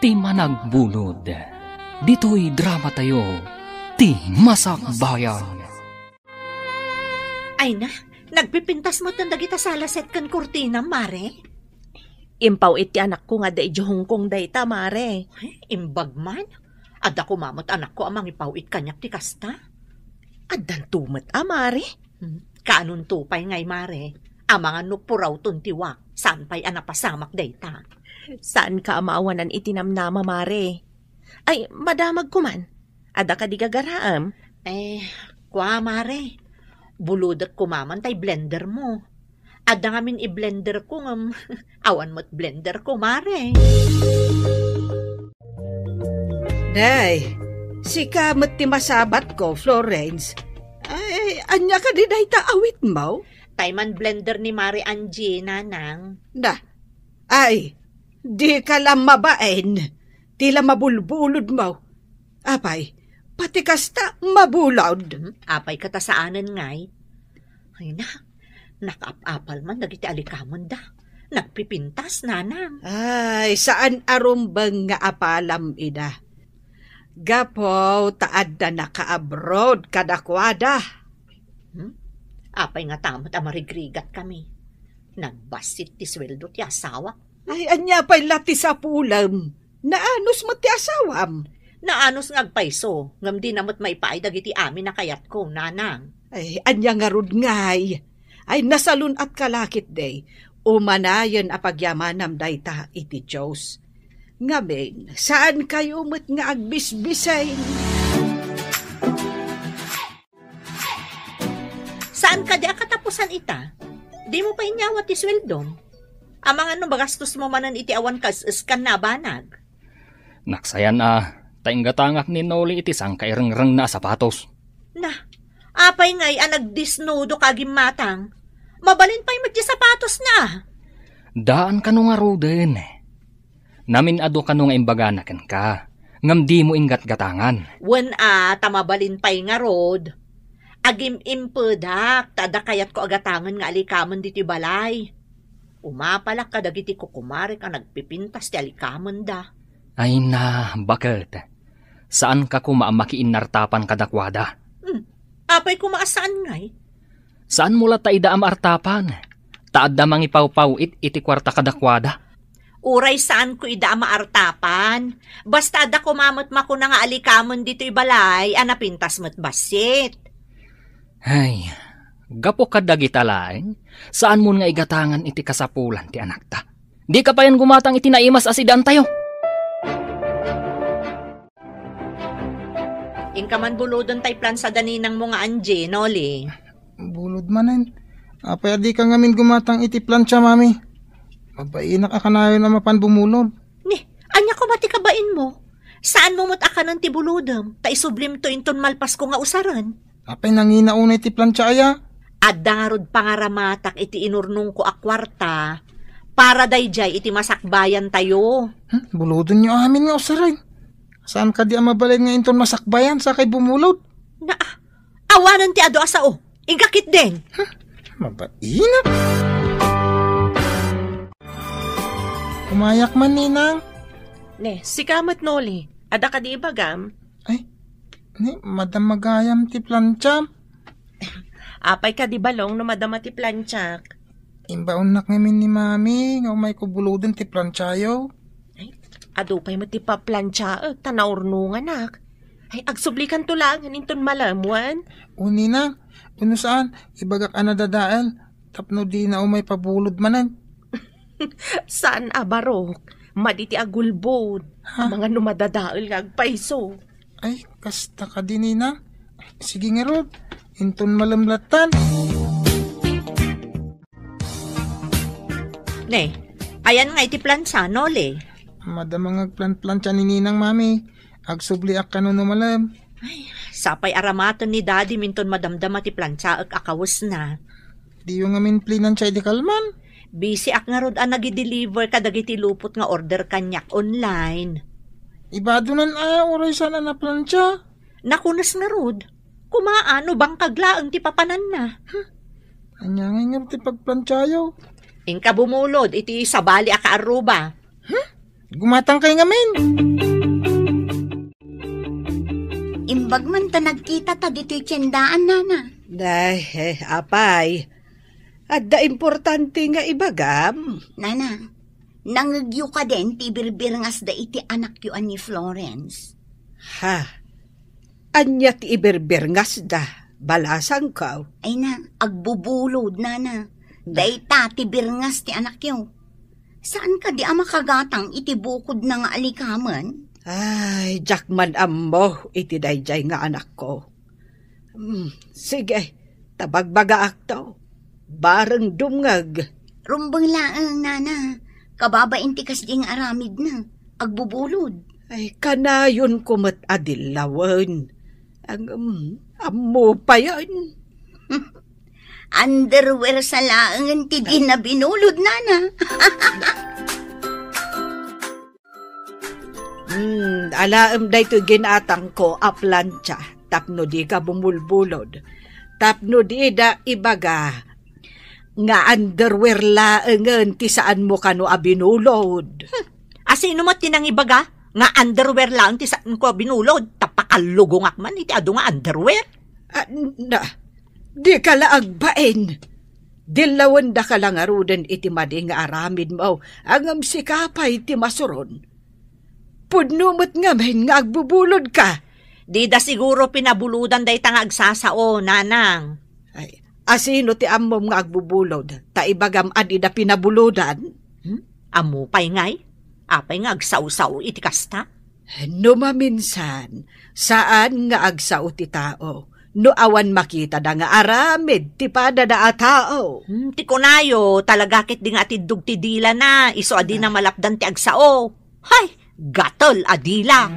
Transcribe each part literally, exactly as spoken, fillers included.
Ti Managbulod. Ditoy dramatayo, Ti Masakbayan. Ay na, nagpipintas metten dagita salaset ken kurtina, Mare. Impaw-it ti anakko nga adda idiay Hong Kong dayta, Mare. Ay, imbag man. Adda koma met anakko a mangipaw-it kaniak ti kasta. Addanto met a, Mare. Hmm, kaanonto pay ngay, Mare? Amangan no purawton ti wak, saan pay a napasamak dayta. Saanka a maawanan iti namnama, Mare. Ay, madamag koman. Adda kadi gagaraem? Eh, kua, Mare. Bulodek koma man tay blender mo. Adda ngamin i-blender ko ngem awan met blender ko, Mare. Day, sika met ti masabatko, Florence. Ay, ania kadi dayta awitmo? Tay man blender ni Mare Angie, Nanang. Na, ay, dika la mabain. Ti la mabulbulodmo. Apay, pati kasta mabulod. Hmm, apay ket a saanen ngay? Ay na, nakaap-apal man dagiti alikamenda. Nagpipintas, Nanang. Ay, saan a rumbeng nga apalam ida. Gapu ta adda naka-abroad kadakuada. Hmm? Apay ngata met a marigrigatkami? Nagbassit ti sueldo ti asawak. Ay, ania pay la ti sapulem? Naanus met ti asawam? Naanus nga agpayso, ngem dina met maipaay dagiti amin a kayatko, Nanang. Ay, ania ngarud ngay? Ay, nasalun-atka la ketdi. Umanayen a pagyamanam dayta iti Dios. Ngamin, saankayo met nga agbisbiseng. Saan kadi a katapusan ita? Dimo pay inyawat ti sueldom? Amangan no magastos mo manen iti awan kaes-eskan a banag. Naksayan a, ta inggatangak ni Noli iti sangkairengrengna a sapatos. Na, apay ngay a nagdisnudo ka agimmatang? Mabalin pay met ti sapatosna. Daan kano ngaruden. Namin-adu kano nga imbagana kenka, ngem dimo inggatgatangan. Wen a, ta mabalin pay ngarud. Agim-impedak, ta adda kayatko a gatangen nga alikamen ditoy balay. Umapalak kadagiti kukumarek a nagpipintas ti alikamenda. Ay na, baket. Saanka koma a makiinnartapan kadakuada. Hmm. Apay koma a saan ngay? Saanmo latta ida a maartapan? Ta adda mangipawpaw-it iti kuarta kadakuada. Uray saanko ida a maartapan. Basta adda koma met makuna nga alikamen ditoy balay a napintas met bassit. Ay, gapu kadagita laeng, saanmon nga igatangan iti kasapulan ti anakta. Dika payen gumatang iti naimas a sidaantayo. Inka man buloden tay plansa da ninangmo nga Angie, Noli. Bulod manen. Apay a dika ngamin gumatang iti plansa, Mami? Mabainak a kanayon a mapan bumulod. Ni, ania koma ti kabainmo? Saanmo met a kanen ti bulodem, ta isublimto inton malpasko nga usaren. Apay nangina unay ti plansa aya? Adda ngarud pangaramatak iti inurnongko a kuarta para daydiay iti masakbayantayo. Hmm, bulodenyo amin nga usaren. Saan kadi a mabalin nga inton masakbayan sakay bumulod? Na, awanen ti adu a sao. Inka ketdin. Huh? Mabainak. Umayak man, Ninang. Ne, sika met, Noli. Adda kadi ibagam? Ay, ni, madam magayam ti plansa. Apay kadi balong no madama ti plansak? Imbaonnak ngamin ni Mami nga umayko buloden ti plansayo. Ay, adu pay met ti paplansaek ta naurnonganak. Ay, agsublikanto laeng inton malem wen? O, Ninang, wenno saan, ibagak a nadadael tapno dina umay pabulod manen. Saan a barok? Madi ti agulbod. Ha? Amangan no madadael nga agpayso. Ay, kasta kadi, Ninang. Sige ngarud, inton malem lattan. Ne, ayan nga iti plansa, Noli. Madama nga agplanplansa ni Ninang, Mami. Agsubliak kano no malem. Ay, sapay aramaten ni Daddy minton madamdama ti plansaek a kawesna. Diyo ngamin plinansa idi kalman? Busy ak ngarud a nagideliver kadagiti lupot nga order kaniak online. Ibadonan a, uray saan a naplansa. Nakunas ngarud, kumaa no bangkag laeng ti papananna. Hmm. Ania ngay ngarud ti pagplansayo? Inka bumulod iti sabali a kaarruba. Hmm? Gumatangkay ngamin. Imbag man ta nagkita ta ditoy tiendaan, nana. Ay, eh, apay. Adda importante nga ibagam. Nana, nangegyo kaden ti birbirngas da iti anakyo a ni Florence? Ha? Ania ti ibirbirngas da? Balasangko. Ay na, agbubulod, nana. Na. Dayta ti birngas ti anakyo. Saan kadi a makagatang iti bukodna nga alikamen? Ay, diak man ammo iti daydiay nga anakko. Hmm, sige, ta bagbagaakto. Bareng dumngeg. Rumbeng laeng, nana. Kababain ti kasdi nga aramidna. Agbubulod. Ay, kanayonko met a dillawen. Ang, um, ammo payen. Underwear sa laengen ti di na binulod, nana. Hmm, alaem daytoy ginatangko a plancha tapno di ka bumulbulod. Tapno di da ibaga nga underwear laengen ti saanmo kano a binulod. Hmm. Asino met ti nangibaga nga underwear laeng ti saanko a binulod? Ta pakallugongak man iti adu nga underwear. Ah, na, di ka la agbain. Dillawendaka la ngaruden iti madi nga aramidmo, ngem sika pay ti masuron. Pudno met ngamin nga agbubulodka. Dida siguro pinabulodan dayta nga agsasao, nanang. Ay, asino ti ammom nga agbubulod? Ta ibagam a dida pinabulodan? Hmm? Ammo pay ngay? Apay nga agsao-sao iti kasta? No maminsan, saan nga agsao ti tao no awan makitada nga aramid ti padada a tao. Hmm, ti kunayo, talaga ket di nga atiddog ti dilana, isu a dina malapdan ti agsao. Hay, gatel a dila!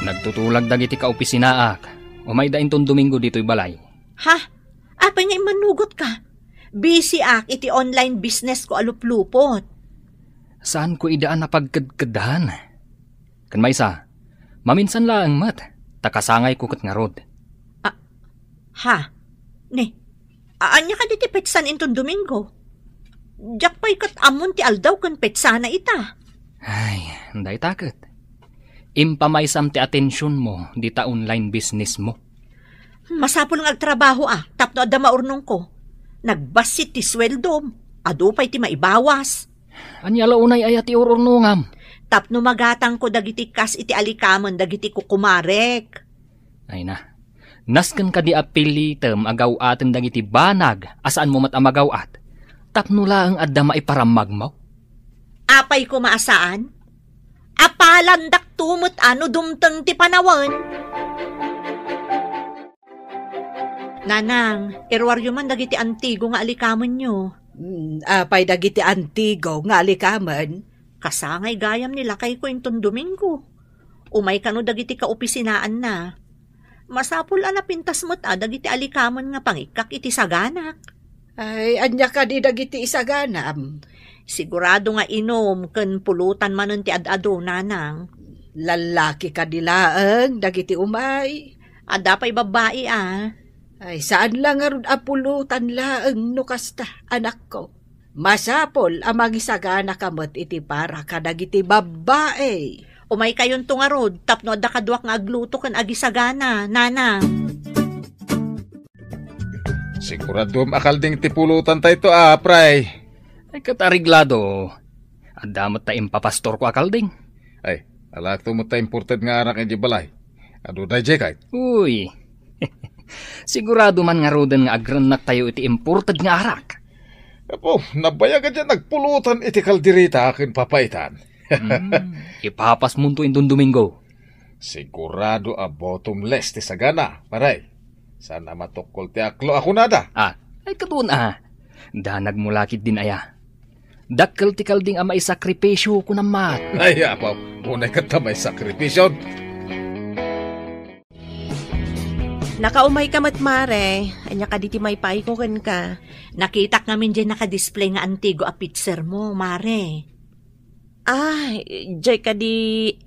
Nagtutulag dagiti kaopisinaak. Umayda inton Domingo ditoy balay. Ha? Apay nga immanugot ka? Busy ak iti online business ko a luplupot. Saanko ida a napagkedkeddan? Ken maysa, maminsan laeng met, ta kasangayko ket ngarud. Ah, ha? Ni, ania kadi ti petsan inton Domingo? Diak pay ket ammon ti aldaw ken petsana ita. Ay, dayta ket. Impamaysam ti atensionmo dita online business mo. Masapul nga agtrabaho a tapno adda maurnongko. Nagbassit ti sueldom. Adu pay ti maibawas. Ania la unay aya ti ur-urnongam? Tapno magatangko dagiti kas iti alikamen dagiti kukumarek. Ay na, nasken kadi a pilitem a gaw-aten dagiti banag a saanmo met a magaw-at, tapno laeng adda maiparammagmo? Apay koma a saan? Apalandakto met a no dumteng ti panawen. Nanang, iruaryo man dagiti antigo nga alikamenyo. Hmm, apay dagiti antigo nga alikamen? Kasangay gayam ni lakayko inton Domingo. Umay kano dagiti kaopisinaanna. Masapul a napintas met a dagiti alikamen nga pangikkak iti saganak. Ay, ania kadi dagiti isaganam? Sigurado nga inum ken pulutan manen ti ad-adu, nanang. Lallaki kadi laeng dagiti umay? Adda pay babbai a. Ay, saan la ngarud a pulutan laeng no kasta, anakko. Masapul a mangisaganaka met iti para kadagiti babbai. Umaykayonto ngarud tapno adda kaduak nga agluto ken agisagana, nana. Siguraduem a kalding ti pulotantayto, a, pray. Ay, ket areglado. Adda met ta impapastorko a kalding. Ay, alaekto met ta imported nga arak idiay balay. Adu daydiay kay? Uy. Sigurado man ngaruden nga agrennaktayo iti imported nga arak. Apo, nabayag a diay nagpulotan iti kaldereta ken papaitan. Hmm, ipapasmonto inton Domingo. Sigurado a bottomless ti sagana, pare. Saan a matukkol ti aklo a kunada. Ah, ay, kadun a. Danagmo la ketdin aya. Dakkel ti kalding a maisakripisio, kunam met. Ay, apo, unay ket ta maisakripisio. Nakaumayka met, mare. Ania kadi ti maipaayko kenka? Nakitak ngamin diay nakadisplay nga antigo a picture mo, mare. Ah, diay kadi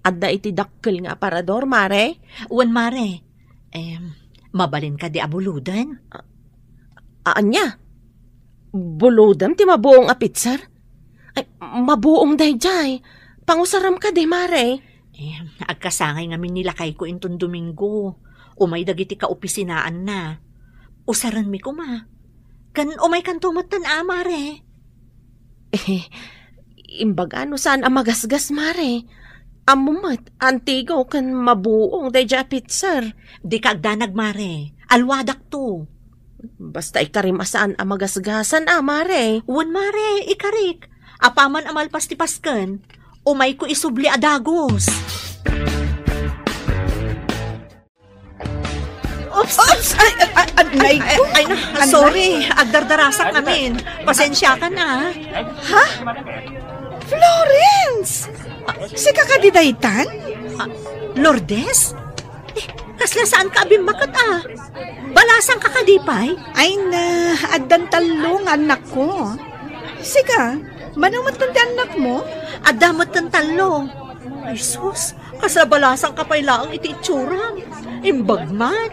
adda iti dakkel nga aparador, mare? Wen, mare. Em, mabalin kadi a buloden? A-, ania? Bulodem ti mabuong a picture? Ay, mabuong daydiay. Pangusaram kadi, Mare. Eh, agkasangay ngamin ni lakayko inton Domingo. Umay dagiti kaopisinaanna. Usarenmi koma. Ken umaykanto metten a, Mare. Eh, imbaga no saan a magasgas, Mare. Ammom met, antigaw ken mabuong daydiay a pitser. Dika agdanag, Mare. Alwadakto. Basta ikarim a saan a magasgasan a, Mare. Wen, Mare, ikarik. Apaman a malpas ti Pasken, umayko isubli a dagus. Oops! Oops! Ay, ay, ay, ay, nay ko. Ay, ay, sorry. Agdardarasak ngamin. Pasensiakan, a. Ha? Florence! Sika kadi daytan? Ah, Lourdes? Eh, kasla saanka a bimmaket, a? Balasangka kadi pay? Ay na, addan tallo nga annakko. Sika, mano metten ti annakmo? Adda metten tallo. Ay sus, kasla balasangka pay laeng iti itsuram. Imbag man.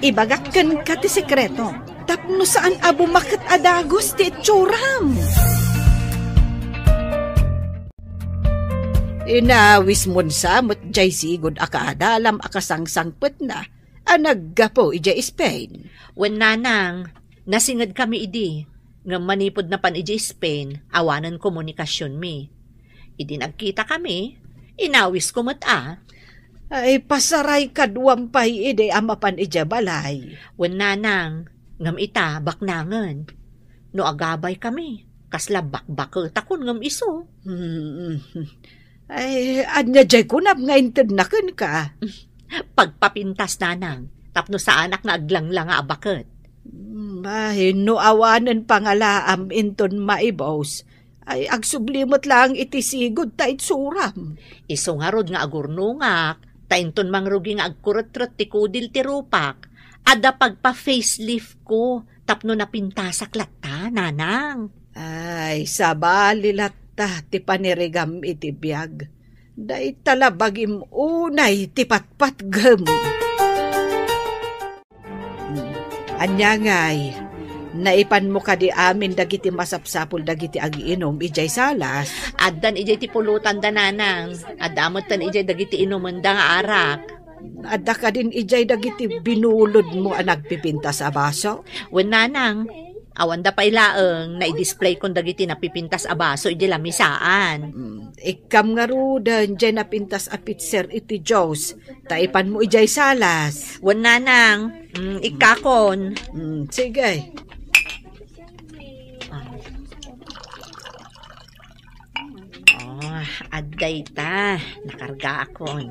Ibagak kenka ti sekreto, tapno saan a bumaket a dagus ti itsuram. Inawismon sa met jay sigud a kaadalam a kasangsangpetna a naggapu idiay Spain. Wen, nanang, nasingedkami idi, ngem manipud napan idiay Spain, awanen komunikasionmi. Idi nagkitakami, inawisko met a. Ay, pasaray kaduam pay idi a mapan idiay balay. Wen, nanang, ngem ita, baknangen. No agabaykami, kasla bakbaketakon ngem isu. Hmm. Ay, ania jay kunam nga intedna kenka? Pagpapintas, nanang, tapno saanak nga aglanglanga a baket. Hmm, ay, no awanen pangalaam inton maibus, ay agsubli met laeng iti sigud ta itsuram. Isu ngarud nga agurnongak, ta inton mangrugi nga agkuretret ti kudil ti rupak, adda pagpa-facelift ko tapno napintasak latta, nanang. Ay, sabali latta ti panirigam iti biag. Dayta la bagim unay ti patpatgem. Hmm. Ania ngay, naipanmo kadi amin dagiti masapsapul dagiti agiinum idiay salas? Addan idiay ti pulotanda, nanang. Adda metten idiay dagiti inumenda nga arak. Adda kadin idiay dagiti binulodmo a nagpipintas a baso? Wen, nanang. Awanda pay laeng, naidisplayko dagiti napipintas a baso idiay lamisaan. Hmm. Ikkam ngaruden jay napintas a pitser iti juice. Ta ipanmo idiay salas. Wen, nanang. Mm, ikkakon. Mm, sige. Oh, adda ita. Nakargaakon.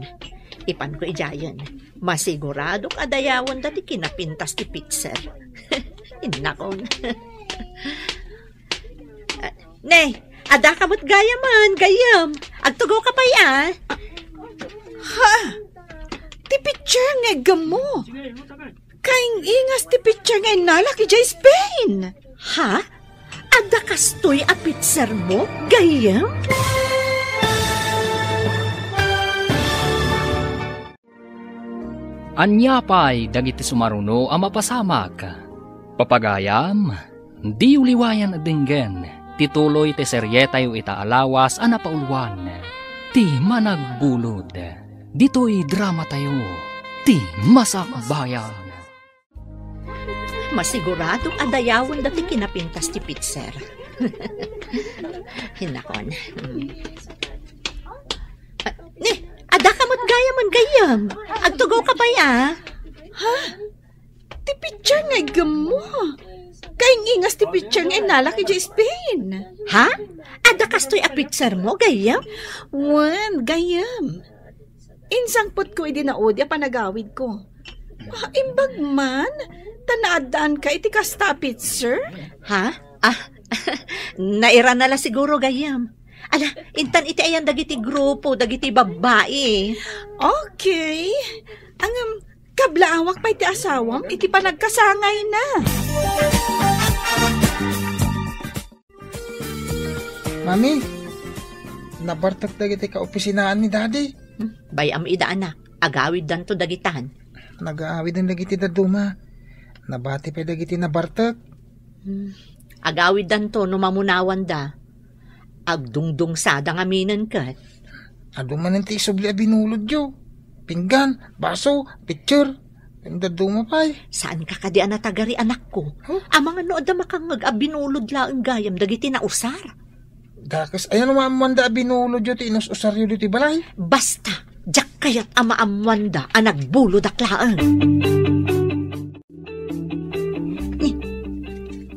Ipanko idiayen. Masiguradok a dayawenda ti kinapintas ti pitser. Innakon. Ah, ne, adda ka met gayamen, gayyem. Agtugaw ka pay, a. Ha? Ti pitser nga iggemmo? Kaing-ingas ti pitser nga innalak idiay Spain. Ha? Adda kastoy a pitsermo, gayyem? Ania pay dagiti sumaruno a mapasamak? Papagayam, diyo liwayan a denggen ti tuloy ti serietayo ita a lawas a napauluan, Ti Managbulod, ditoy dramatayo, Ti Masakbayan. Masigurado a dayawenda ti kinapintas ti pitser. Hinakon. Ah, ni, adda ka met gayamen, gayyem. Agtugaw ka pay, a. Ha? Ti pitser nga iggemmo? Kaing-ingas ti pitser nga innalak idiay Spain. Ha? Adda kastoy a pitsermo, gayyem? Wen, gayyem. Insangpetko idi naudi a panagawidko. Ah, imbag man, ta naaddaanka iti kasta a pitser? Ha? Ah, nairana la siguro, gayyem. Ala, intan iti ayan dagiti grupo, dagiti babbai. Okay. Ngem, kablaawak pay ti asawam iti panagkasangayna. Mami, nabartek dagiti kaopisinaan ni Daddy. Hmm, bay-am ida, anak. Agawiddanto dagitan. Nagaawiden dagiti dadduma. Nabati pay dagiti nabartek. Hmm. Agawiddanto no mamunawanda. Agdungdungsada ngaminen ket. Adu manen ti isubli a binulodyo. Pinggan, baso, pitcher. Ken dadduma pay. Saanka kadi a natagari, anakko? Huh? Amangan no adda makangngeg a binulod laeng gayam dagiti nausar. Dakes, aya no maammoanda a binulodyo ti inus-usaryo ditoy balay? Basta, diak kayat a maammoanda a nagbulodak laeng. Ni,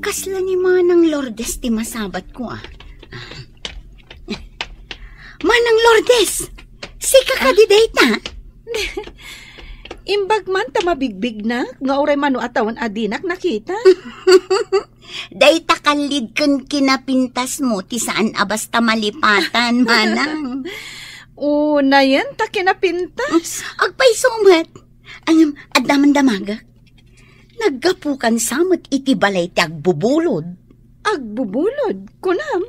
kasla ni Manang Lourdes ti masabatko, ah. Manang Lourdes, sika kadi dayta? Imbag man ta mabigbignak, nga uray mano a tawen a dinak nakita. Dayta kallid ken kinapintasmo ti saan a basta malipatan, manang. Unayen ta kinapintas. Agpayso met. Ngem, adda man damagek. Naggapukan sa met iti balay ti agbubulod. Agbubulod? Kunam?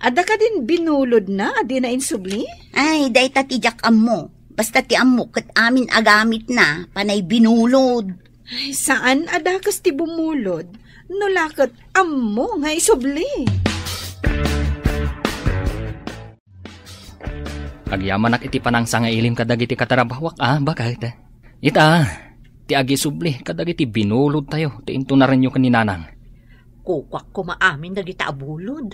Adda kadin binulodna a dina insubli? Ay, dayta ti diak ammo. Basta ti ammo ket amin a gamitna, panay binulod. Ay, saan a dakes ti bumulod, no la ket ammo nga isubli. Agyamanak iti panangsangailim kadagiti katrabahoak a baket. Ita, ti agisubli kadagiti binulodtayo ti intunarenyo ken ni Nanang. Kukuak koma amin dagita a bulod.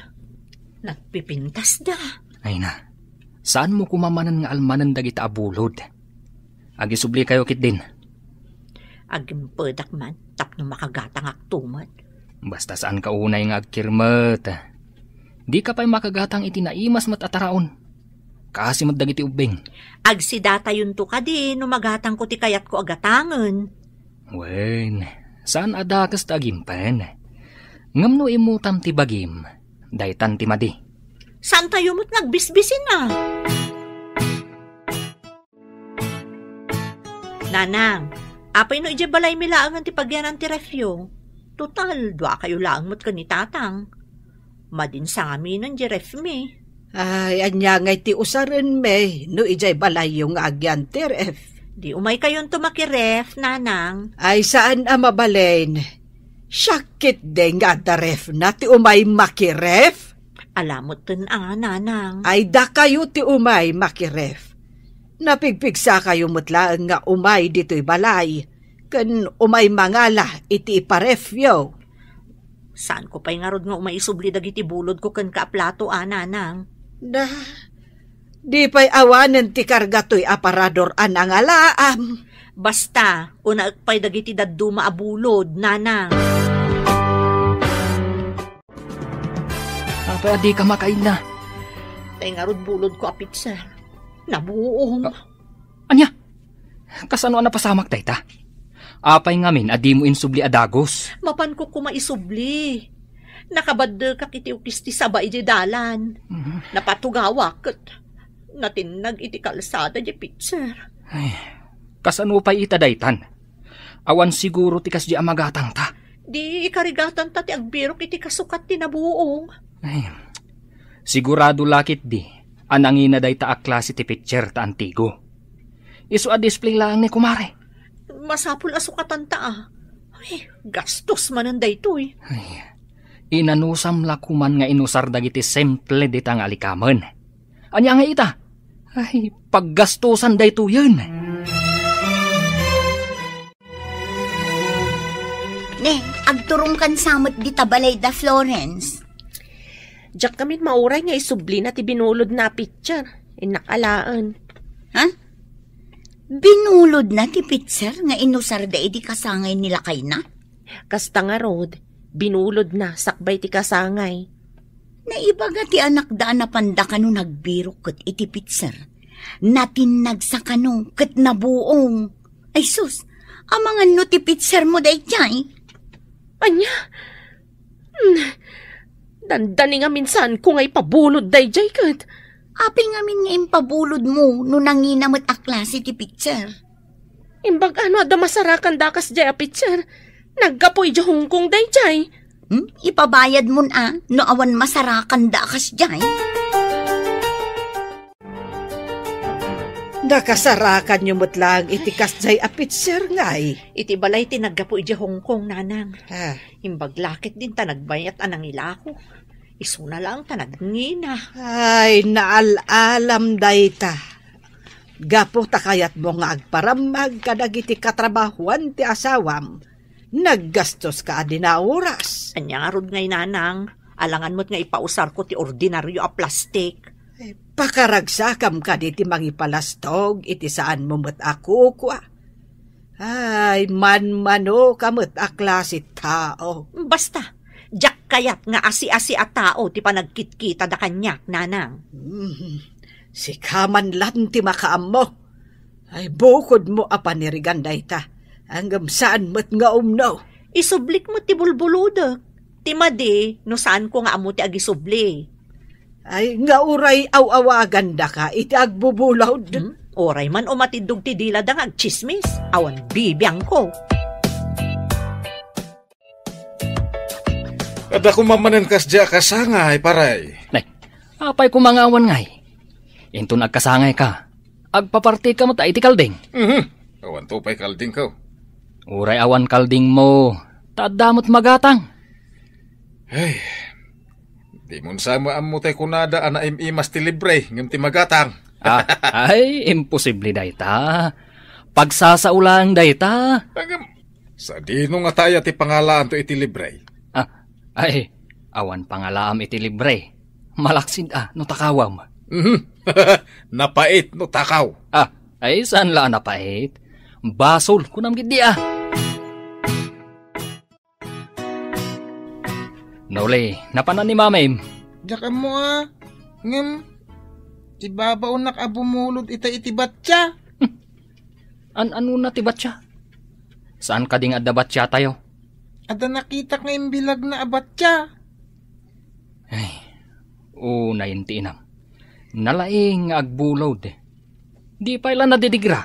Nagpipintasda. Ay na, saanmo koma manen nga almanen dagita a bulod. Agisublikayo ketdin. Agimpedak man tapno makagatangakto met. Basta saanka unay nga agkirmet. Dika pay makagatang iti naimas met a taraon. Kaasi met dagiti ubbing. Agsidatayonto kadi no magatangko ti kayatko a gatangen. Wen, saan a dakes ta agimpen. Ngem no immutam ti bagim, daytan ti madi. Saantayo met nga agbisbisin a. Nanang, apay no idiay balaymi laengen ti pagyanan ti refyo? Total, duakayo laeng met ken ni Tatang. Madin sangaminen diay refmi. Ay, ania ngay ti usarenmi no idiay balayyo nga agyan ti ref? Di umaykayonto makiref, Nanang. Ay, saan a mabalin. Siak ketdi nga adda refna ti umay makiref? Ala metten a, Nanang. Ay, dakayo ti umay makiref. Napigpigsakayo met laeng nga umay ditoy balay, ken umay mangala iti iparefyo. Saanko pay ngarud nga umay isubli dagiti bulodko kenka a plato a, Nanang? Da, di pay awanen ti karga toy aparador a nangalaam. Basta, unaek pay dagiti dadduma a bulod, Nanang. Apay a dika makaila? Tay ngarud bulodko a pitser. Nabuong. Ah, ania? Kasano a napasamak dayta? Apay ngamin a dimo insubli a dagus? Mapanko koma isubli. Nakabaddekak iti ukis ti saba idiay dalan. Mhm. Napatugawak ket natinnag iti kalsada diay pitser. Ay, kasano pay ita daytan? Awan siguro ti kasdi a magatangta. Di ikarigatanta ti agbirok iti kasukat ti nabuong. Ay, sigurado la ketdi a nangina dayta a klase ti pitser ta antigo. Isu a display laeng ni kumare. Masapul a sukatanta a. Ay, gastos manen daytoy. Ay, inanusam la koman nga inusar dagiti simple dita nga alikamen. Ania nga ita? Ay, paggastosan daytoyen. Ne, agturongkan sa met dita balay da Florence. Diak ngamin mauray nga isublina ti binulodna a pitser. Innak alaen. Ha? Binulodna ti pitser nga inusarda idi kasangay ni lakayna? Kasta ngarud, binulodna sakbay ti kasangay. Naibaga ti anakda a napanda kano nagbirok ket iti pitser. Natinnagsa kano ket nabuong. Ay sus, amangan no ti pitsermo daydiay? Ania? Hmm, dandani nga minsanko nga ipabulod daydiay ket. Apay ngamin nga impabulodmo no nangina met a klase ti pitser? Imbag-a no adda masarakan dakas diay a pitser. Naggapu idiay Hong Kong daydiay. Hmm? Ipabayadmon a no awan masarakan dakas diay? Nakasarakanyo met laeng iti kasdiay a pitser ngay. Iti balay ti naggapu idiay Hong Kong, Nanang. Ah. Imbag la ketdin ta nagbayat a nangilako. Isuna laeng ta nagngina. Ay, naal-alam dayta. Gapu ta kayatmo nga agparammag kadagiti katrabahuan ti asawam, naggastoska a dina oras. Ania ngarud ngay, nanang? Alangan met nga ipausarko ti ordinario a plastik. Ay, pakaragsakam kadi ti mangipalastok iti saanmo met a kukua. Ay, manmanoka met a klase tao. Basta, diak kayat nga asi-asi a tao ti panagkitkitada kaniak, nanang. Hmm, sika man laeng ti makaammo. Ay, bukodmo a panirigan dayta, ngem saan met nga umno. Isublik met ti bulbulodek. Ti madi, no saanko nga ammo ti agisubli. Ay, nga uray aw-awagandaka iti agbubulod. Hmm? Uray man umatiddog ti dilada nga agtsismis, awan bibiangko. Adda koma manen kasdi a kasangay, paray. Nay, apay koma nga awan ngay? Inton agkasangayka, agpapartika met iti kalding. Mhm. Awanto pay kaldingko. Uray awan kaldingmo, ta adda met magatang. Ay, di mo sa maammo tay kunada a naim-imas ti libre ngem ti magatang. Ah, ay, imposible dayta. Pagsasao laeng dayta. Ngem, sadino ngata aya ti pangalaanto iti libre? Ah, ay, awan pangalaam iti libre. Malaksid a no takawam. Mhm. Napait no takaw. Ah, ay, saan la a napait? Basol, kunam gid di a. Noli, napanan ni Mamim? Diak ammo a. Ngem, ibabaonak a bumulod ita iti batsia. An-anona ti batsia? Saan kadi nga adda batsia tayo? Adda nakitak nga imbilagna a batsia. Ay, unayen ti inam. Nalaing nga agbulod. Di pay la nadidigra.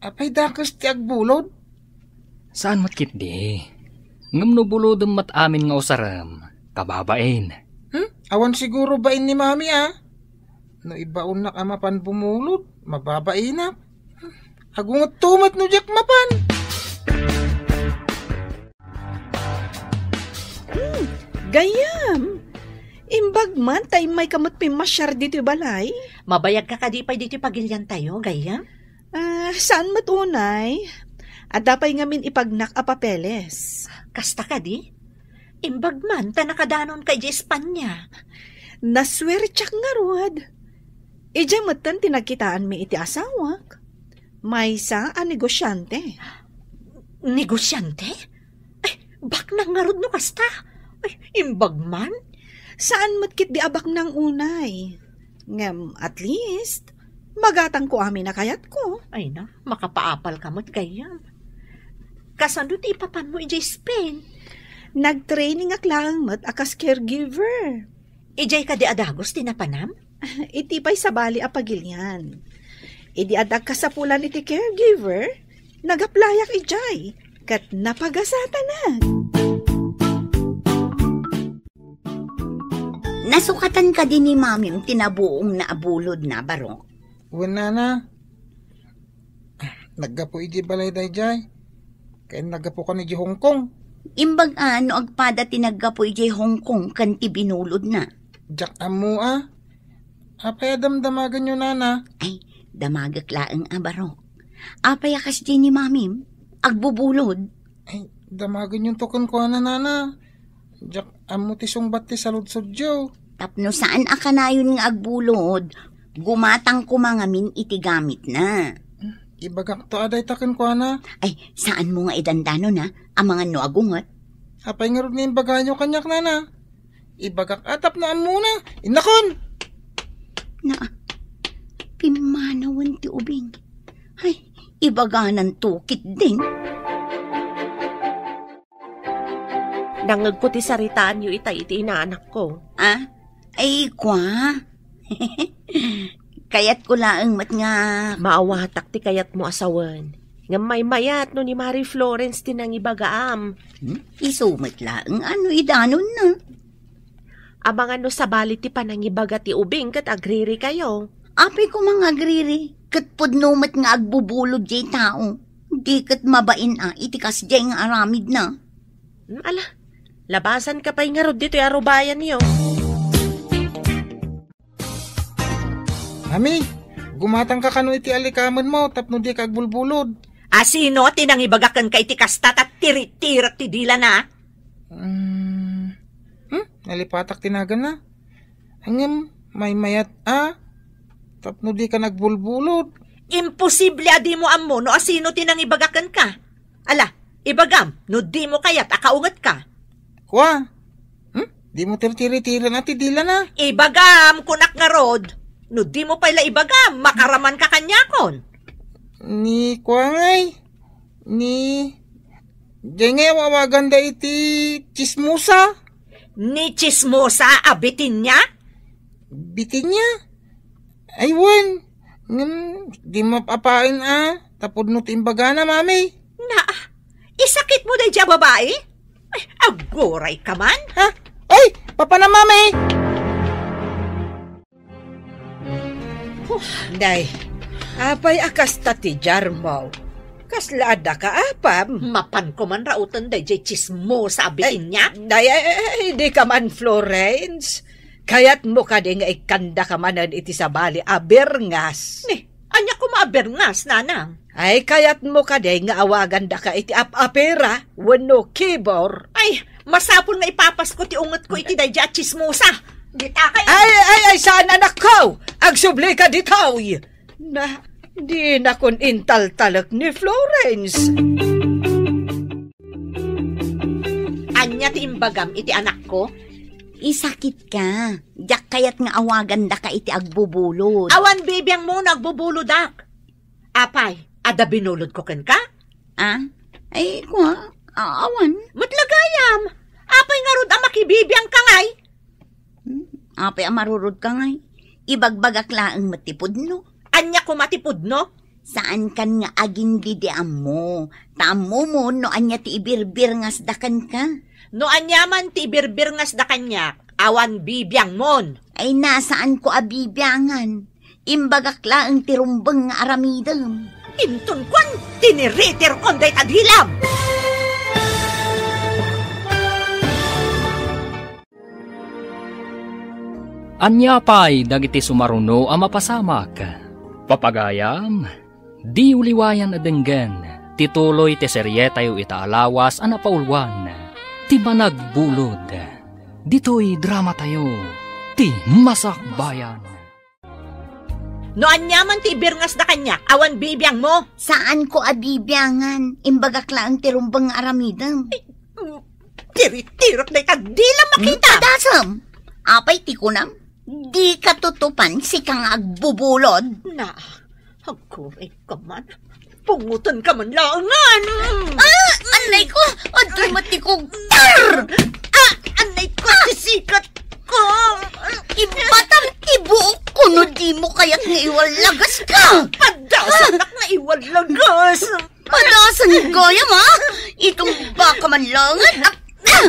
Apay dakes ti agbulod? Saan met ketdi. Ngem no bulodem met amin nga usarem, kababain. Hmm? Awan siguro bain ni Mami a. No ibaonnak a mapan bumulod, mababainak. Agungetto met no diak mapan. Hmm, gayyem. Imbag man ta immayka met pimmasiar ditoy balay. Mabayagka kadi pay ditoy pagiliantayo, gayyem? Ah, saan met unay? Adda pay ngamin ipagnak a papeles. Kasta kadi? Imbag man ta nakadanonka idiay Espanya. Nasuertiak ngarud. Idiay metten ti nagkitaanmi iti asawak. Maysa a negosiante. Negosiante? Ay, baknang ngarud no kasta. Ay, imbag man. Saan met ketdi a baknang unay. Ngem, at least, magatangko amin a kayatko. Ay na, makapaapalka met gayyem. Kasano ti ipapanmo idiay Spain? Nagtrainingak laeng met a kas caregiver. Idiay kadi a dagus ti napanam? Iti pay sabali a pagilian. Idi adda kasapulan iti caregiver, nag-applyak idiay, ket napagasatanak. Nasukatan kadi ni Mamim ti nabuongna a bulodna, Barok? Wen, nana. Naggapu idiay balay daydiay. Ken naggapukan idiay Hong Kong. Imbag a no agpada ti naggapu idiay Hong Kong ken ti binulodna. Diak ammo a. Apay a damdamagenyo, nana? Ay, damagek laeng a, Barok. Apay a kasdiay ni Mamim? Agbubulod? Ay, damagenyonto kenkuana, nana. Diak ammo ti sungbat ti saludsodyo. Tapno saan a kanayon nga agbulod, gumatang koma ngamin iti gamitna. Ibagakto a dayta kenkuana. Ay, saanmo nga idandanon, ha? Amangan no agunget. Apay ngarud nga imbagayo kaniak, nana? Ibagak a tapno ammona. Innakon! Na, pimmanawen ti ubing. Ay, ibagananto ketdin. Nangngegko ti saritaanyo itay iti inaanakko. Ah? Ay, kua? Kayatko laeng met nga maawatak ti kayatmo a sawen. Ngem maymayat no ni Mari Florence ti nangibagaam. Hmm? Isu met laeng a no idanonna. Amangan no sabali ti panangibaga ti ubing ket agririkayo. Apay koma nga agriri, ket pudno met nga agbubulod diay tao. Di ket mabain a iti kasdiay nga aramidna. Hmm, ala, Labasanka pay ngarud ditoy arubayanyo. Mami, gumatangka kano iti alikamenmo tapno dika agbulbulod. A, sino ti nangibaga kenka iti kasta, ta tiritirek ti dilana? Hmm, hmm? Nalipatak ti naganna. Ngem, maymayat a, tapno dika agbulbulod. Imposible a dimo ammo no asino ti nangibaga kenka. Ala, ibagam, no dimo kayat a kaungetka. Kua? Hmm? Dimo tirtiritiren a ti dilana? Ibagam, kunak ngarud. No dimo pay la ibagam, makaramanka kaniakon. Ni kua ngay? Ni, diay ngay aw-awaganda iti tsismosa? Ni tsismosa a Bitinia? Bitinia? Ay, wen. Ngem, di mapaapaen a, tapudno ti imbagana, Mami. Na, isakitmo daydiay a babai? Ay, agurayka man? Ha? Ay, papanam, Mami! Huh, day, apay a kasta ti diarmo? Kasla addaka apam? Mapanko man rauten daydiay tsismosa a Bitinia? Day, ay, ay, ay, dika man, Florence. Kayatmo kadi nga ikkandaka manen iti sabali a birngas? Ni, ania koma a birngas, nanang? Ay, kayatmo kadi nga awagandaka iti ap-apira wenno kibor? Ay, masapul nga ipapasko ti ungetko iti daydiay a tsismosa. Dita kayo. Ay, ay, ay, saan, anakko? Agsublika ditoy. Na, dinakon intaltalek ni Florence. Ania ti imbagam iti anakko? Isakitka. Diak kayat nga awagandaka iti agbubulod. Awan bibiangmo no agbubulodak. Apay, adda binulodko kenka? Ah? Ay, kua, a-, awan. Met la gayam. Apay ngarud a makibibiangka ngay? Hmm, apay a marurodka ngay? Ibagbagak laeng met ti pudno. Ania koma ti pudno? Saankan nga agingga idi ammo. Ta ammomon no ania ti ibirbirngasda kenka. No ania man ti ibirbirngasda kaniak, awan bibiangmon. Ay, na, saanko a bibiangan. Imbagak laeng ti rumbeng nga aramidem. Inton kuan, tiniritirkon dayta dilam. Ania pay dagiti sumaruno a mapasamak? Papagayam, diyo liwayan a denggen ti tuloy ti serietayo ita a lawas a napauluan, Ti Managbulod. Ditoy dramatayo, Ti Masakbayan. No ania man ti ibirngasda kaniak, awan bibiangmo. Saanko a bibiangan. Imbagak laeng ti rumbeng nga aramidem. Ay, mm, tiritirek dayta, di la makita. Hmm, padasem. Apay ti kunam? Dika tutupan, sika nga agbubulod. Na, agkurayka man. Pungutan ka man laengen. Ah! Anay ko! Adtoy met ti kugtar! Ah! Anay ko, ti sikat ko! Ibatam ti buok ko no di mo kayat nga iwallagas ka! Padasanak nga iwallagas! Padasan gayam, ha? Itumba ka man laengen. Ah! Ah!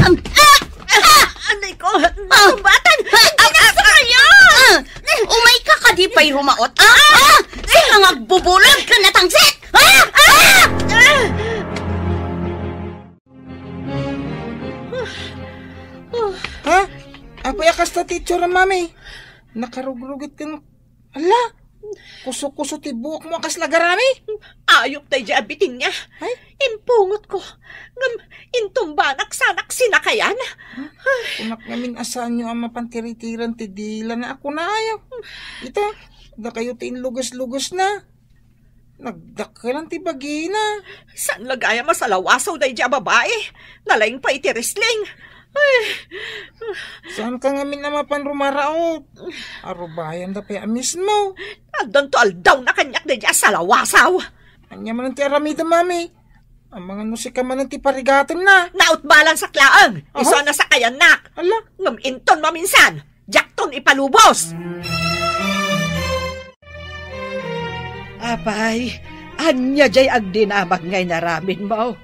Ah! Ah! Anay ko! Ah! Kumbatan! Ah! Inasa kayo! Ah! Umay ka kadi pay rumaot, ah? Ah! Sika nga agbubulod ken natangsit! Ah! Ah! Ah! Ha? Apay a kasta ti itsura, Mami? Nakarugrugit ken, ala! Kuso-kuso ti buokmo a kasla garami? Ayup daydiay a bitin niya. Ay? Impungotko. Ngem intumbanak sanak sinakayan. Kunak ngamin a saanyo a mapan tiritiren ti dilana a kunayo. Ita, dakayo ti inluges-lugesna. Nagdakkelan ti bagina. Saan la gayam a salawasaw daydiay a babai? Nalaing pay iti wrestling. Ay. Saanka ngamin a mapan rumaraot? Arubayanda pay a mismo. Addanto aldawna kaniak daydiay a salawasaw. Ania manen ti aramidem, Mami? Amangan no sika manen ti parigatenna. Nautbalansak laeng. Aha. Isu a nasakayannak. Ala. Ngem inton maminsan, diakton ipalubos. Apay, ania jay agdinamag nga inaramidmo?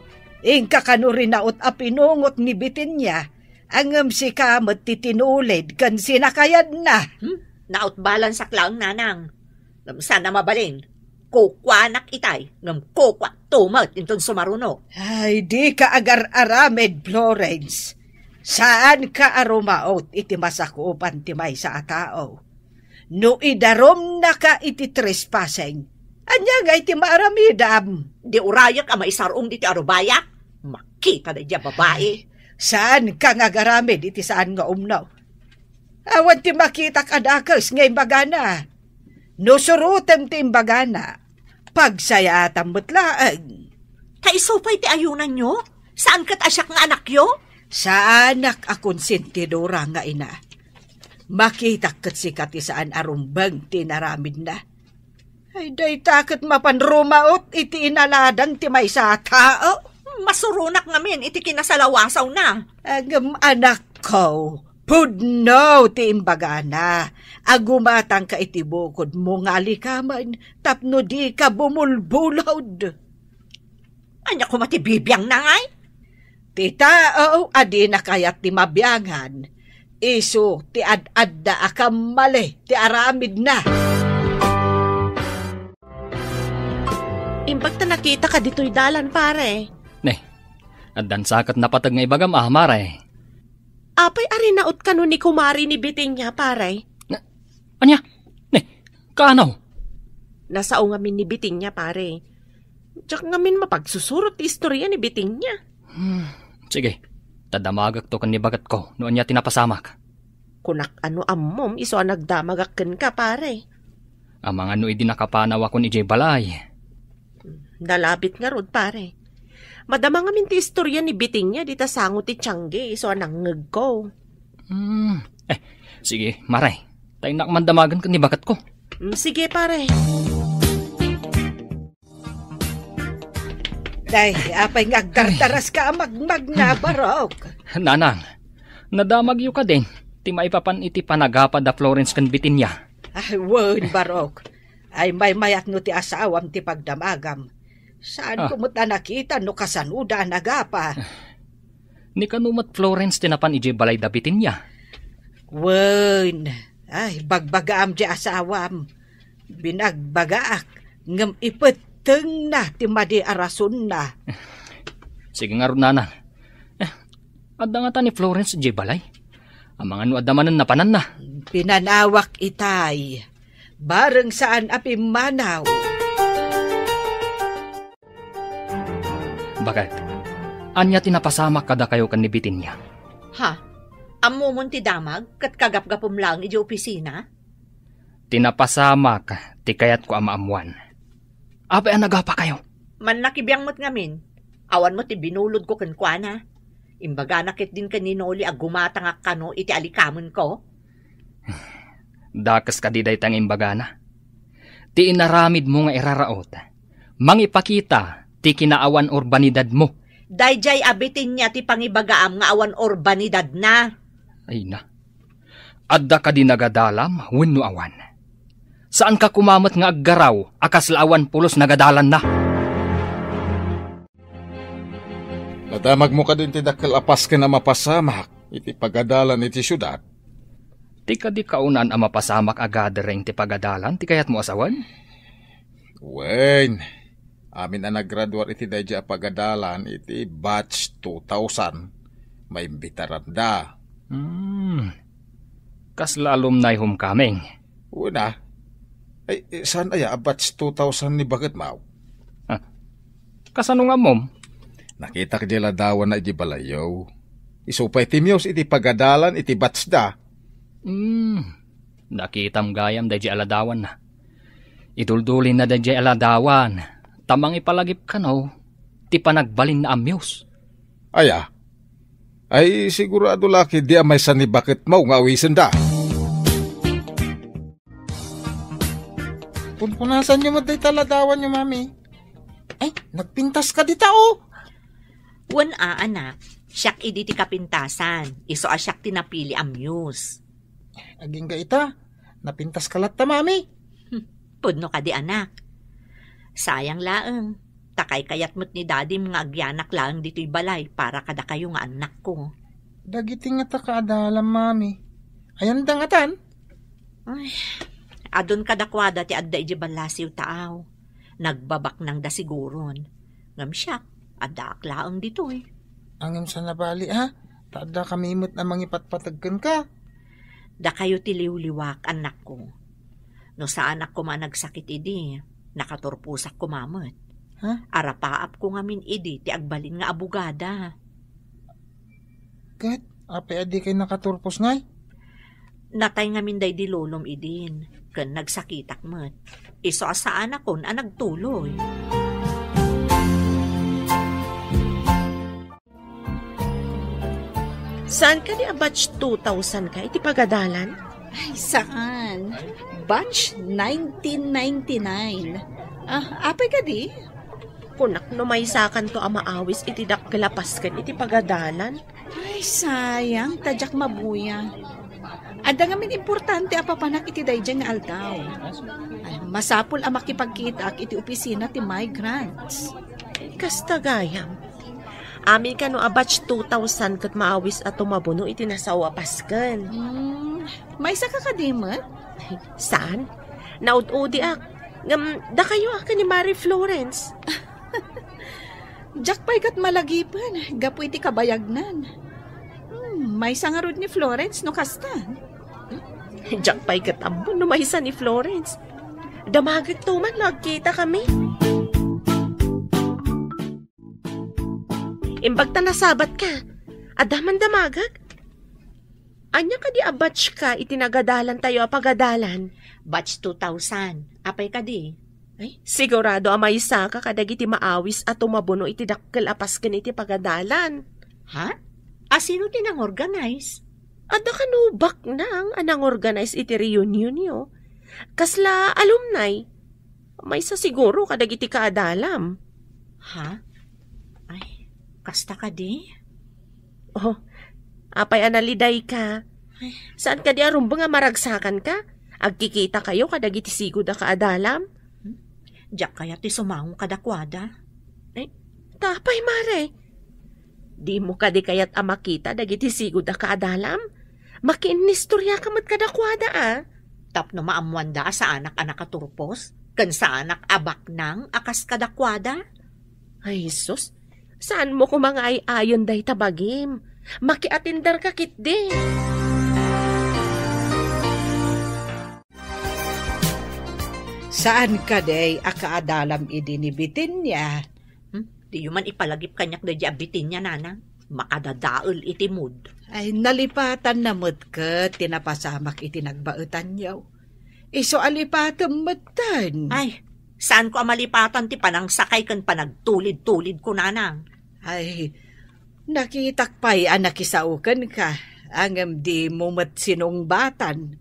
Inka kano rinaot a pinungot ni Bitinia, ngem sika met ti tinulid ken sinakayanna. Hmm? Nautbalansak laeng, nanang. Ngem saan a mabalin. Kukuanak itay, ngem kukuakto met inton sumaruno. Ay, dika agar-aramid, Florence. Saanka a rumaot iti masakupan ti maysa a tao. No idarumnaka iti trespassing, ania ngay ti maaramidam? Di urayek a maisarong diti arubayak. Makita daydiay a babai. Saanka nga agaramid iti saan nga umno. Awan ti makitak a dakes nga imbagana. No surotem ti imbagana, pagsayaatam met laeng. Ta isu pay ti ayunanyo? Saan ket a siak nga anakyo? Saanak a konsentidora nga ina. Makitak ket sika ti saan a rumbeng ti inaramidna. Ay, dayta ket mapan rumaot iti inaladang ti maysa a tao. Masuronak ngamin iti kinasalawasawna. Ngem anakko, pudno ti imbagana. Agumatangka iti bukodmo nga alikamen tapno dika bumulbulod. Ania koma ti bibiangna ngay? Ti tao a dina kayat ti mabiangan, isu ti ad-adda a kammali ti aramidna. Imbag ta nakitaka ditoy dalan, pare. Ne, addan sa ket napateg nga ibagam, ah, mare. Apay a rinaot kano ni kumari ni Bitinia, pare? Na, ania? Ne, kaano? Nasao ngamin ni Bitinia, pare. Diak ngamin mapagsusurot ti istorya ni Bitinia. Hmm, sige. Ta damagekto ken ni baketko no ania ti napasamak. Kunak a no ammom isu a nagdamagak kenka, pare. Amangan no idi nakapanawakon idiay balay. Nalabit ngarud, pare. Madama ngamin ti istorya ni Bitinia dita sango ti tiangge isu a nangngegko. Hmm. Eh, sige, mare. Ta innak man damagen ken ni baketko. Mm, sige, pare. Day, apay nga agdardaras ka a magmagna, Barok? Nanang, nadamagyo kadin ti maipapan iti panagapa da Florence ken Bitinia? Ay, wen, Barok. Ay, maymayat no ti asawam ti pagdamagam. Saan Ah. ko met a nakita no kasanoda a nagapa? Ni kano met Florence ti napan idiay balay da Bitinia? Wen, ay, bagbagaam ti asawam. Binagbagaak, ngem ipettengna ti madi a rasonna. Sige ngarud, nanang. Eh, adda ngata ni Florence idiay balay? Amangan no adda manen napananna. Pinanawak itay. Bareng saan a pimmanaw. Baket, ania ti napasamak kadakayo ken ni Bitinia? Ha? Ammomon ti damag ket kagapgapem laeng idiay opisina? Ti napasamak ti kayatko a maammoan. Apay a nagapakayo? Mannakibiang met ngamin. Awan met ti binulodko kenkuana. Imbagana ketdin ken ni Noli a gumatangak kano iti alikamenko. Dakes kadi dayta nga imbagana? Ti inaramidmo nga iraraot, mangipakita ti kinaawan urbanidadmo. Daydiay a Bitinia ti pangibagaam nga awan urbanidadna. Ay na. Adda kadi nagadalam wenno awan? Saanka koma met nga aggaraw a kasla awan pulos nagadalanna? Nadamagmo kadi ti dakkel a pasken a mapasamak iti pagadalan iti siudad? Ti kadi kaunaan a mapasamak a gathering ti pagadalan ti kayatmo a sawen? Wen, amin a naggraduar iti daydiay a pagadalan iti batch two thousand, maimbitaramda. Hmm. Kasla alumni homecoming? Wen a. Ay, eh, saan aya a batch two thousand ni baketmo? Ah, kasano nga ammom? Nakitak diay ladawanna idiay balayyo. Isu pay ti muse iti pagadalan iti batch da. Hmm. Nakitam gayam daydiay a ladawanna. Iduldulinna daydiay a ladawan, ta mangipalagip kano ti panagbalinna a muse. Aya? Ay, sigurado la ketdi a maysa ni baketmo nga awisenda. Punpunasanyo met dayta ladawanyo, Mami. Ay, nagpintas ka dita, oh. Wen a, anak. Siak idi ti kapintasan. Isu a siak ti napili a muse. Agingga ita, napintas ka latta, Mami. Hmm, pudno kadi, anak. Sayang laeng, ta kaykayat met ni Dadim nga agyanak laeng ditoy balay para kadakayo nga annakko. Dagiti ngata kaadalam, Mami. Ayanda ngatan? Ay, adun kadakuada ti adda idiay ballasiw taaw. Nagbabaknangda siguron. Ngem siak, addaak laeng ditoy. Ngem saan a bali, ha? Ta adda kami met a mangipatpateg kenka. Dakayo ti liwliwak, annakko. No saanak koma a nagsakit idi, nakaturposak koma met. Ha? Arapaapko ngamin idi ti agbalin nga abogada. Ket apay a dikay nakaturpos ngay? Natay ngamin daydi lolom idin, ken nagsakitak met. Isu a saanakon a nagtuloy. Saan kadi a batch two thousand ka iti pagadalan? Ay, saan. Batch nineteen ninety-nine. Ah, apay kadi? Kunak no maysakanto a maawis iti dakkel a pasken iti pagadalan. Ay, sayang, ta diak mabuya. Adda ngamin importante a papanak iti daydiay nga aldaw. Ay, masapul a makipagkitaak iti opisina ti migrants. Kasta gayam. Amin kano a batch two thousand ket maawis a tumabuno iti nasao a pasken. Hmm, maysa ka kadi met? Saan? Naud-udiak. Ngem, dakayo a ken ni Mari Florence. Diak pay ket malagipen gapu iti kabayagnan. Hmm, maysa ngarud ni Florence no kasta. Diak pay ket ammon no maysa ni Florence. Damagekto man no agkita kami. Imbag ta nasabat ka, adda man damagek? Ania kadi a batch ka iti nagadalan tayo a pagadalan? Batch two thousand. Apay kadi? Ay, sigurado a maysa ka kadagiti maawis a tumabuno iti dakkel a pasken iti pagadalan. Ha? A sino ti nangorganize? Adda kano baknang a nangorganize iti reunionyo? Kasla alumni? Maysa siguro kadagiti kaadalam. Ha? Ay, kasta kadi? Oh, apay a naliday ka? Ay. Saan kadi a rumbeng a maragsakan ka? Agkikita kayo kadagiti sigud a kaadalam? Hmm? Diak kayat ti sumango kadakuada. Ay, ta apay, Mare? Dimo kadi kayat a makita dagiti sigud a kaadalam? Makiinnistorya ka met kadakuada, a? Tapno maammoanda a saanak a nakaturpos, ken saanak a baknang a kas kadakuada? Ay, sus, saanmo koma nga ay-ayon dayta bagim? Makiatindar ka ketdi. Saan kadi a kaadalam idi ni Bitinia? Hmm? Diyo man ipalagip kaniak daydi a Bitinia, nanang. Makadadael iti mood. Ay, nalipatanna met ket ti napasamak iti nagbaetanyo. Isu a lipatem metten. Ay, saanko a malipatan ti panangsakay ken panagtulid-tulidko, nanang. Ay, nakitak pay a nakisao kenka, ngem dimo met sinungbatan.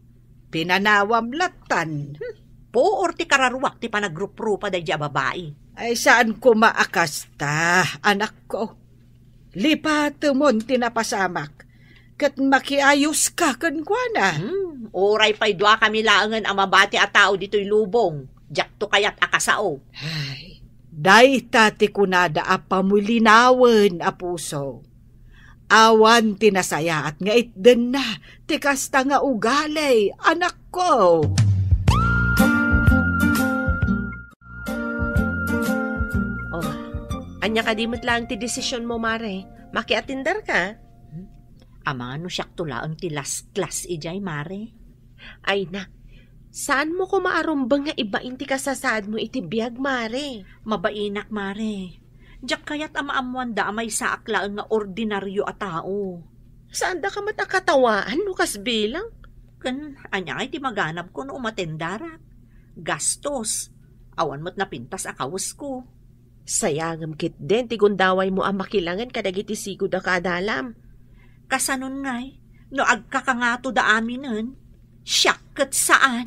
Pinanawam lattan. Hmm, puor ti kararuak ti panagruprupa daydi a babai. Ay, saan koma a kasta, anakko. Lipatemon ti napasamak, ket makiayoska kenkuana. Hmm, uray pay duakami laengen a mabati a tao ditoy lubong, diakto kayat a kasao. Ay, dayta ti kunada a pamulinawen a puso. Awan ti nasayaat nga itdenna ti kasta nga ugali, anakko. Oh, ania kadi met laeng ti desisionmo, Mare? Makiatindar ka? Hmm? Amangan no siakto laeng ti last class idiay, Mare. Ay na, saanmo koma a rumbeng nga ibain ti kasasaadmo iti biag, Mare? Mabainak, Mare. Diak kayat a maammoanda a maysaak laeng nga ordinario a tao. Saandaka met a katawaan no kas bilang? Ken ania ngay ti maganabko no umatendarak? Gastos. Awan met napintas a kawesko. Sayangem ketdin ti gundawaymo a makilangen kadagiti sigud a kaadalam. Kasanon ngay, no agkakangatoda aminen, siak ket saan.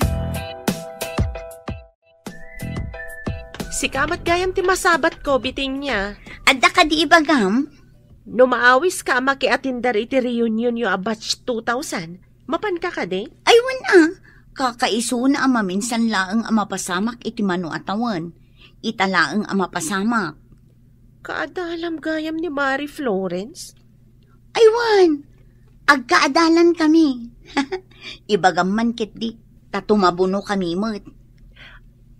Sika met gayam ti masabatko, Bitinia. Adda kadi ibagam? No maawiska a makiatindar iti reunionyo a batch two thousand, mapanka kadi? Ay, wen a. Kakaisuna a maminsan laeng a mapasamak iti mano a tawen. Ita laeng a mapasamak. Kaadalam gayam ni Mari Florence? Ay, wen. Agkaadalankami. Ibagam man ketdi, ta tumabunokami met.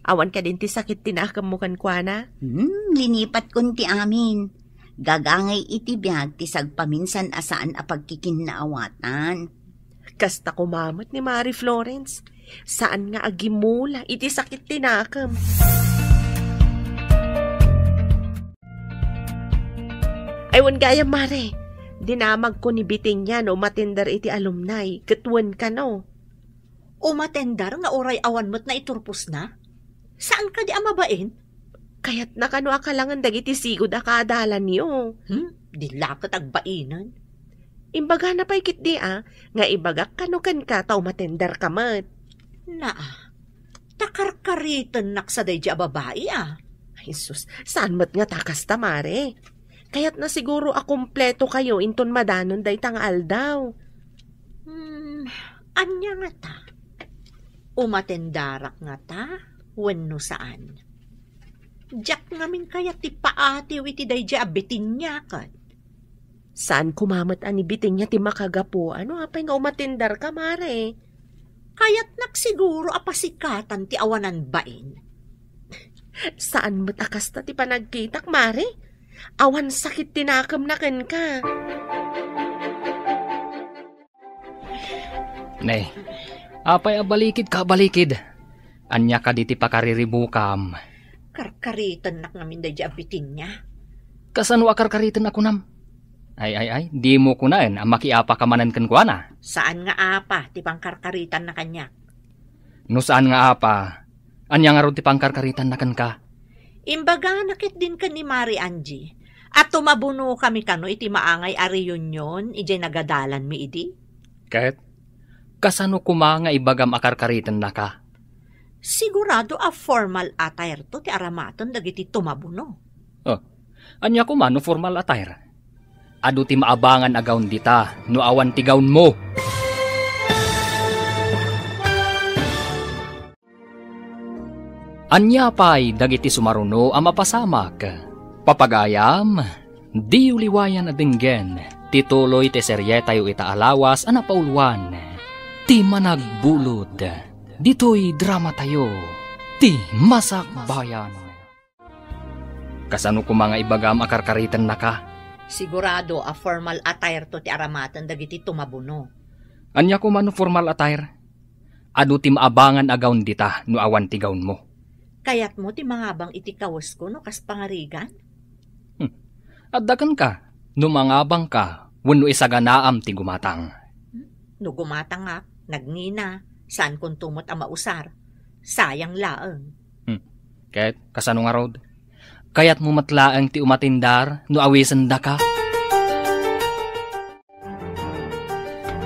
Awan kadin ti sakit ti naakemmo kenkuana? Hmm, linipatkon ti amin. Gagangay iti biag ti sagpaminsan a saan a pagkikinnaawatan. Kasta koma met ni Mari Florence, saan nga agimula iti sakit ti nakem. Ay, wen gayam, Mare, dinamagko ni Bitenia no umatender iti alumni, ket wen kano. Umatender nga uray awan met naiturposna? Saan kadi a mabain? Kayatna kano a kalangen dagiti sigud a kaadalanyo. Hmm? Di la ket agbainen. Imbagana pay ketdi a, nga ibagak kano kenka ta umatender ka met. Naa, ta karkaritennak sa daydi a babai a. Ay, sus, saan met nga ta kasta, Mare? Kayatna siguro a kumpleto kayo inton madanon dayta nga aldaw. Hmm, ania ngata? Umatendarak ngata wenno saan? Diak ngamin kayat ti paatiw iti daydi a Bitenia ket. Saan koma met a ni Bitenia ti makagapu? Ano apay nga umatendar ka, Mare? Kayatnak siguro a pasikatan ti awanan bain. Saan met a kasta ti panagkitak, Mare? Awan sakit ti nakemna kenka. Ne, apay a balikid ka, balikid? Ania kadi ti pakariribukam? Karkaritennak ngamin daydi a Bitenia. Kasano a karkariten a kunam? Ay, ay, ay, dimo kunaen a makiapa ka manen kenkuana. Saan nga apa ti pangkarkaritanna kaniak? No saan nga apa, ania ngarud ti pangkarkaritanna kenka? Imbagana ketdin ken ni Mari Angie a tumabunokami kano iti maangay a reunion idiay nagadalanmi idi. Ket, kasano koma nga ibagam a karkaritennaka? Sigurado a formal attire to ti aramaten dagiti tumabuno. Oh, ania koma no formal attire? Adu ti maabangan a gown dita no awan ti gownmo. Ania pay dagiti sumaruno a mapasamak? Papagayam, diyo liwayan a denggen ti tuloy ti serietayo ita a lawas a napauluan, Ti Managbulod, ditoy dramatayo, Ti Masakbayan. Kasano koma nga ibagam a karkaritennaka? Sigurado a formal attire to ti aramaten dagiti tumabuno. Ania koma no formal attire? Adu ti maabangan a gown dita no awan ti gownmo. Kayatmo ti mangabang iti kawesko no kas pangarigan? Hmm. Adda kenka no mangabangka wenno isaganaam ti gumatang. Hmm? No gumatangak, nagnina, saan kunto met a mausar. Sayang laeng. Hmm. Ket kasano ngarud? Kayatmo met laeng ti umatindar no awisendaka?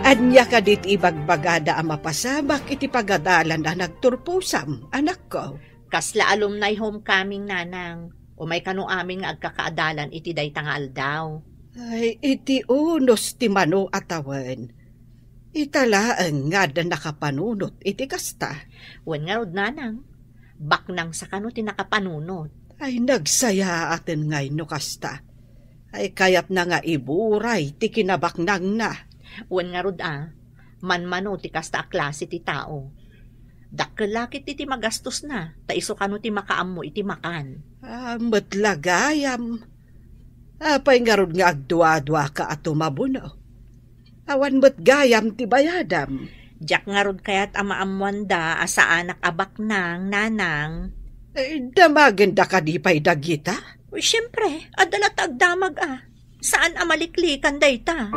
Ania kadi ti ibagbagada a mapasamak iti pagadalan a nagturposam, anakko? Kasla alumni homecoming, nanang. Umay kano amin nga agkakaadalan iti dayta nga aldaw. Ay, iti unos ti mano a tawen. Ita laeng nga adda nakapanunot iti kasta. Wen ngarud, nanang, baknang sa kano ti nakapanunot. Ay, nagsayaaten ngay no kasta. Ay, kayatna nga iburay ti kinabaknangna. Wen ngarud a, manmano ti kasta a klase ti tao. Dakkel la ketdi ti magastosna, ta isu kano ti makaammo iti makan. Ah, met la gayam. Apay ngarud nga agduaduaka a tumabuno? Awan met gayam ti bayadam. Diak ngarud kayat a maammoanda a saanak a baknang, nanang. Eh, damagenda kadi pay dagita? Uy, siempre, adda latta agdamag a. Saan a maliklikan dayta?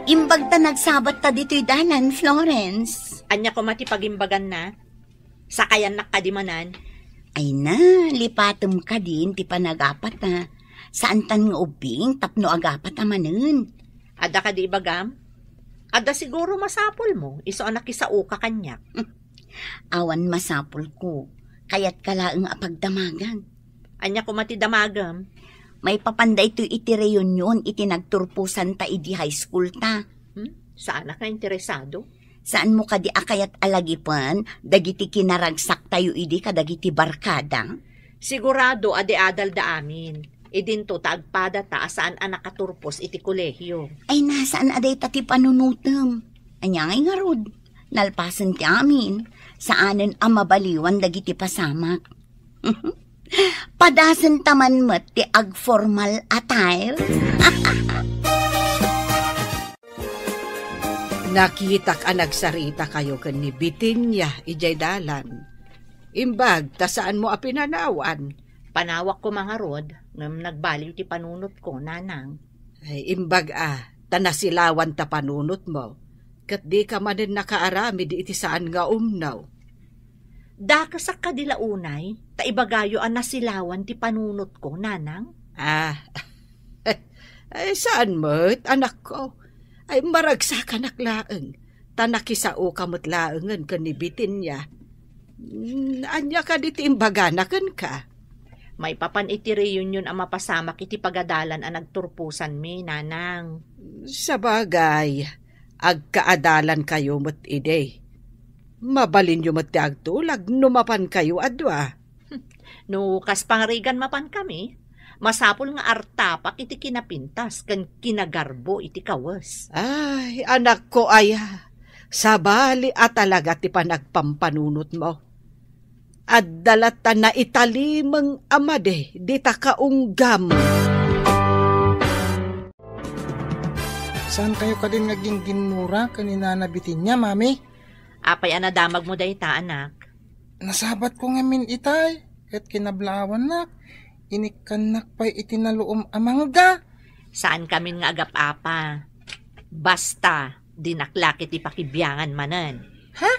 Imbag ta nagsabat ta ditoy dalan, Florence. Ania koma ti pagimbaganna? Sakayannak kadi manen? Ay na, lipatem kadin ti panagapata. Saantan nga ubbing tapno agapata manen. Adda kadi ibagam? Adda siguro masapulmo, isu a nakisaoka kaniak. Awan masapulko. Kayatka laeng a pagdamagan. Ania koma ti damagem? Maipapan daytoy iti reunion iti nagturposanta idi high school ta. Hmm? Saanak nga interesado? Saanmo kadi a kayat a lagipen dagiti kinaragsaktayo idi kadagiti barkada? Sigurado a di adalda amin. Idinto ta agpadata a saan a nakaturpos iti kolehio. Ay, na, saan a dayta ti panunotem? Ania ngay ngarud? Nalpasen ti amin, saanen a mabaliwan dagiti pasamak. Padasen ta man met ti agformal attire. Nakitak a nagsaritakayo ken ni Bitinia idiay dalan. Imbag ta saanmo a pinanawan. Panawak koma ngarud, ngem nagbaliw ti panunotko, nanang. Ay, imbag a, ta nasilawan ta panunotmo, ket dika manen nakaaramid iti saan nga umno. Dakasak kadi la unay, ta ibagayo a nasilawan ti panunotko, nanang? Ah, ay, saan met, anakko? Ay, maragsakanak laeng, ta nakisaoka met laengen ken ni Bitinia. Mm, ania kadi ti imbagana kenka? Maipapan iti reunion a mapasamak iti pagadalan a nagturposanmi, nanang. Sabagay, agkaadalankayo met idi. Mabalinyo met ti agtulag no mapankayo a dua. No kas pangarigan mapankami, masapul nga artapak iti kinapintas ken kinagarbo iti kawes. Ay, anakko aya, sabali a talaga ti panagpampanunotmo. Adda latta naitalimeng a madi dita kaunggam. Saan kayo kadin nga gingginnura ken ni Nana Bitinia, Mami? Apay a nadamagmo dayta, anak? Nasabatko ngamin itay, ket kinablaawannak, inikkannak pay iti naluom a mangga. Saan kamin nga agap-apa. Basta, dinak la ket ipakibiangan manen. Ha?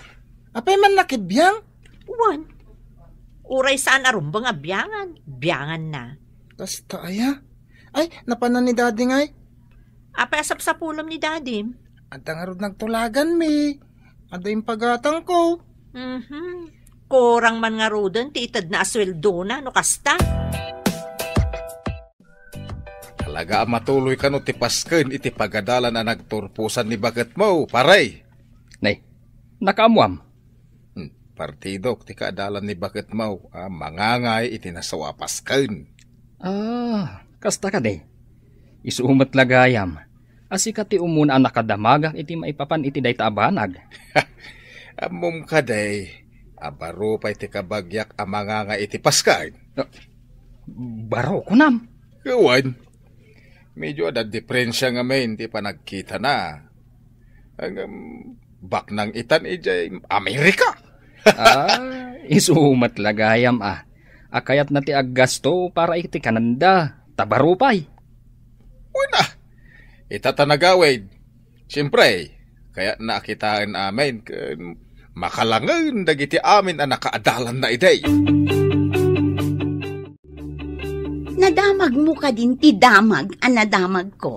Apay man nakibiang? Wen. Uray saan a rumbeng a biangan, bianganna. Kasta aya? Ay, napanan ni Daddy ngay? Apay a sapsapulem ni Daddy? Adda ngarud nagtulaganmi. Adda impagatangko. Mhm. Kurang man ngaruden ti itedna a sueldona no kasta. Talaga a matuloy kano ti pasken iti pagadalan a nagturposan ni baketmo, pare? Nay, nakaammoam? Hmm, partidok ti kaadalan ni baketmo a mangangay iti nasao a pasken. Ah, kasta kadi. Isu met la gayam a sika ti umuna a nakadamagak iti maipapan iti dayta a banag. Ammom kadi a baro pay ti kabagiak a mangangay iti pasken? Ah, baro, kunam? Wen. Medyo adda diferensia ngamin ti panagkitana. Ngem baknang itan idiay Amerika. Ah, isu met la gayam a. A kayatna ti aggasto para iti kananda, ta baro pay. Wen a, ita ta nagawid. Siempre, kayatna a kitaen amin ken makalangen dagiti amin a nakaadalanna idi. Nadamagmo kadin ti damag a nadamagko?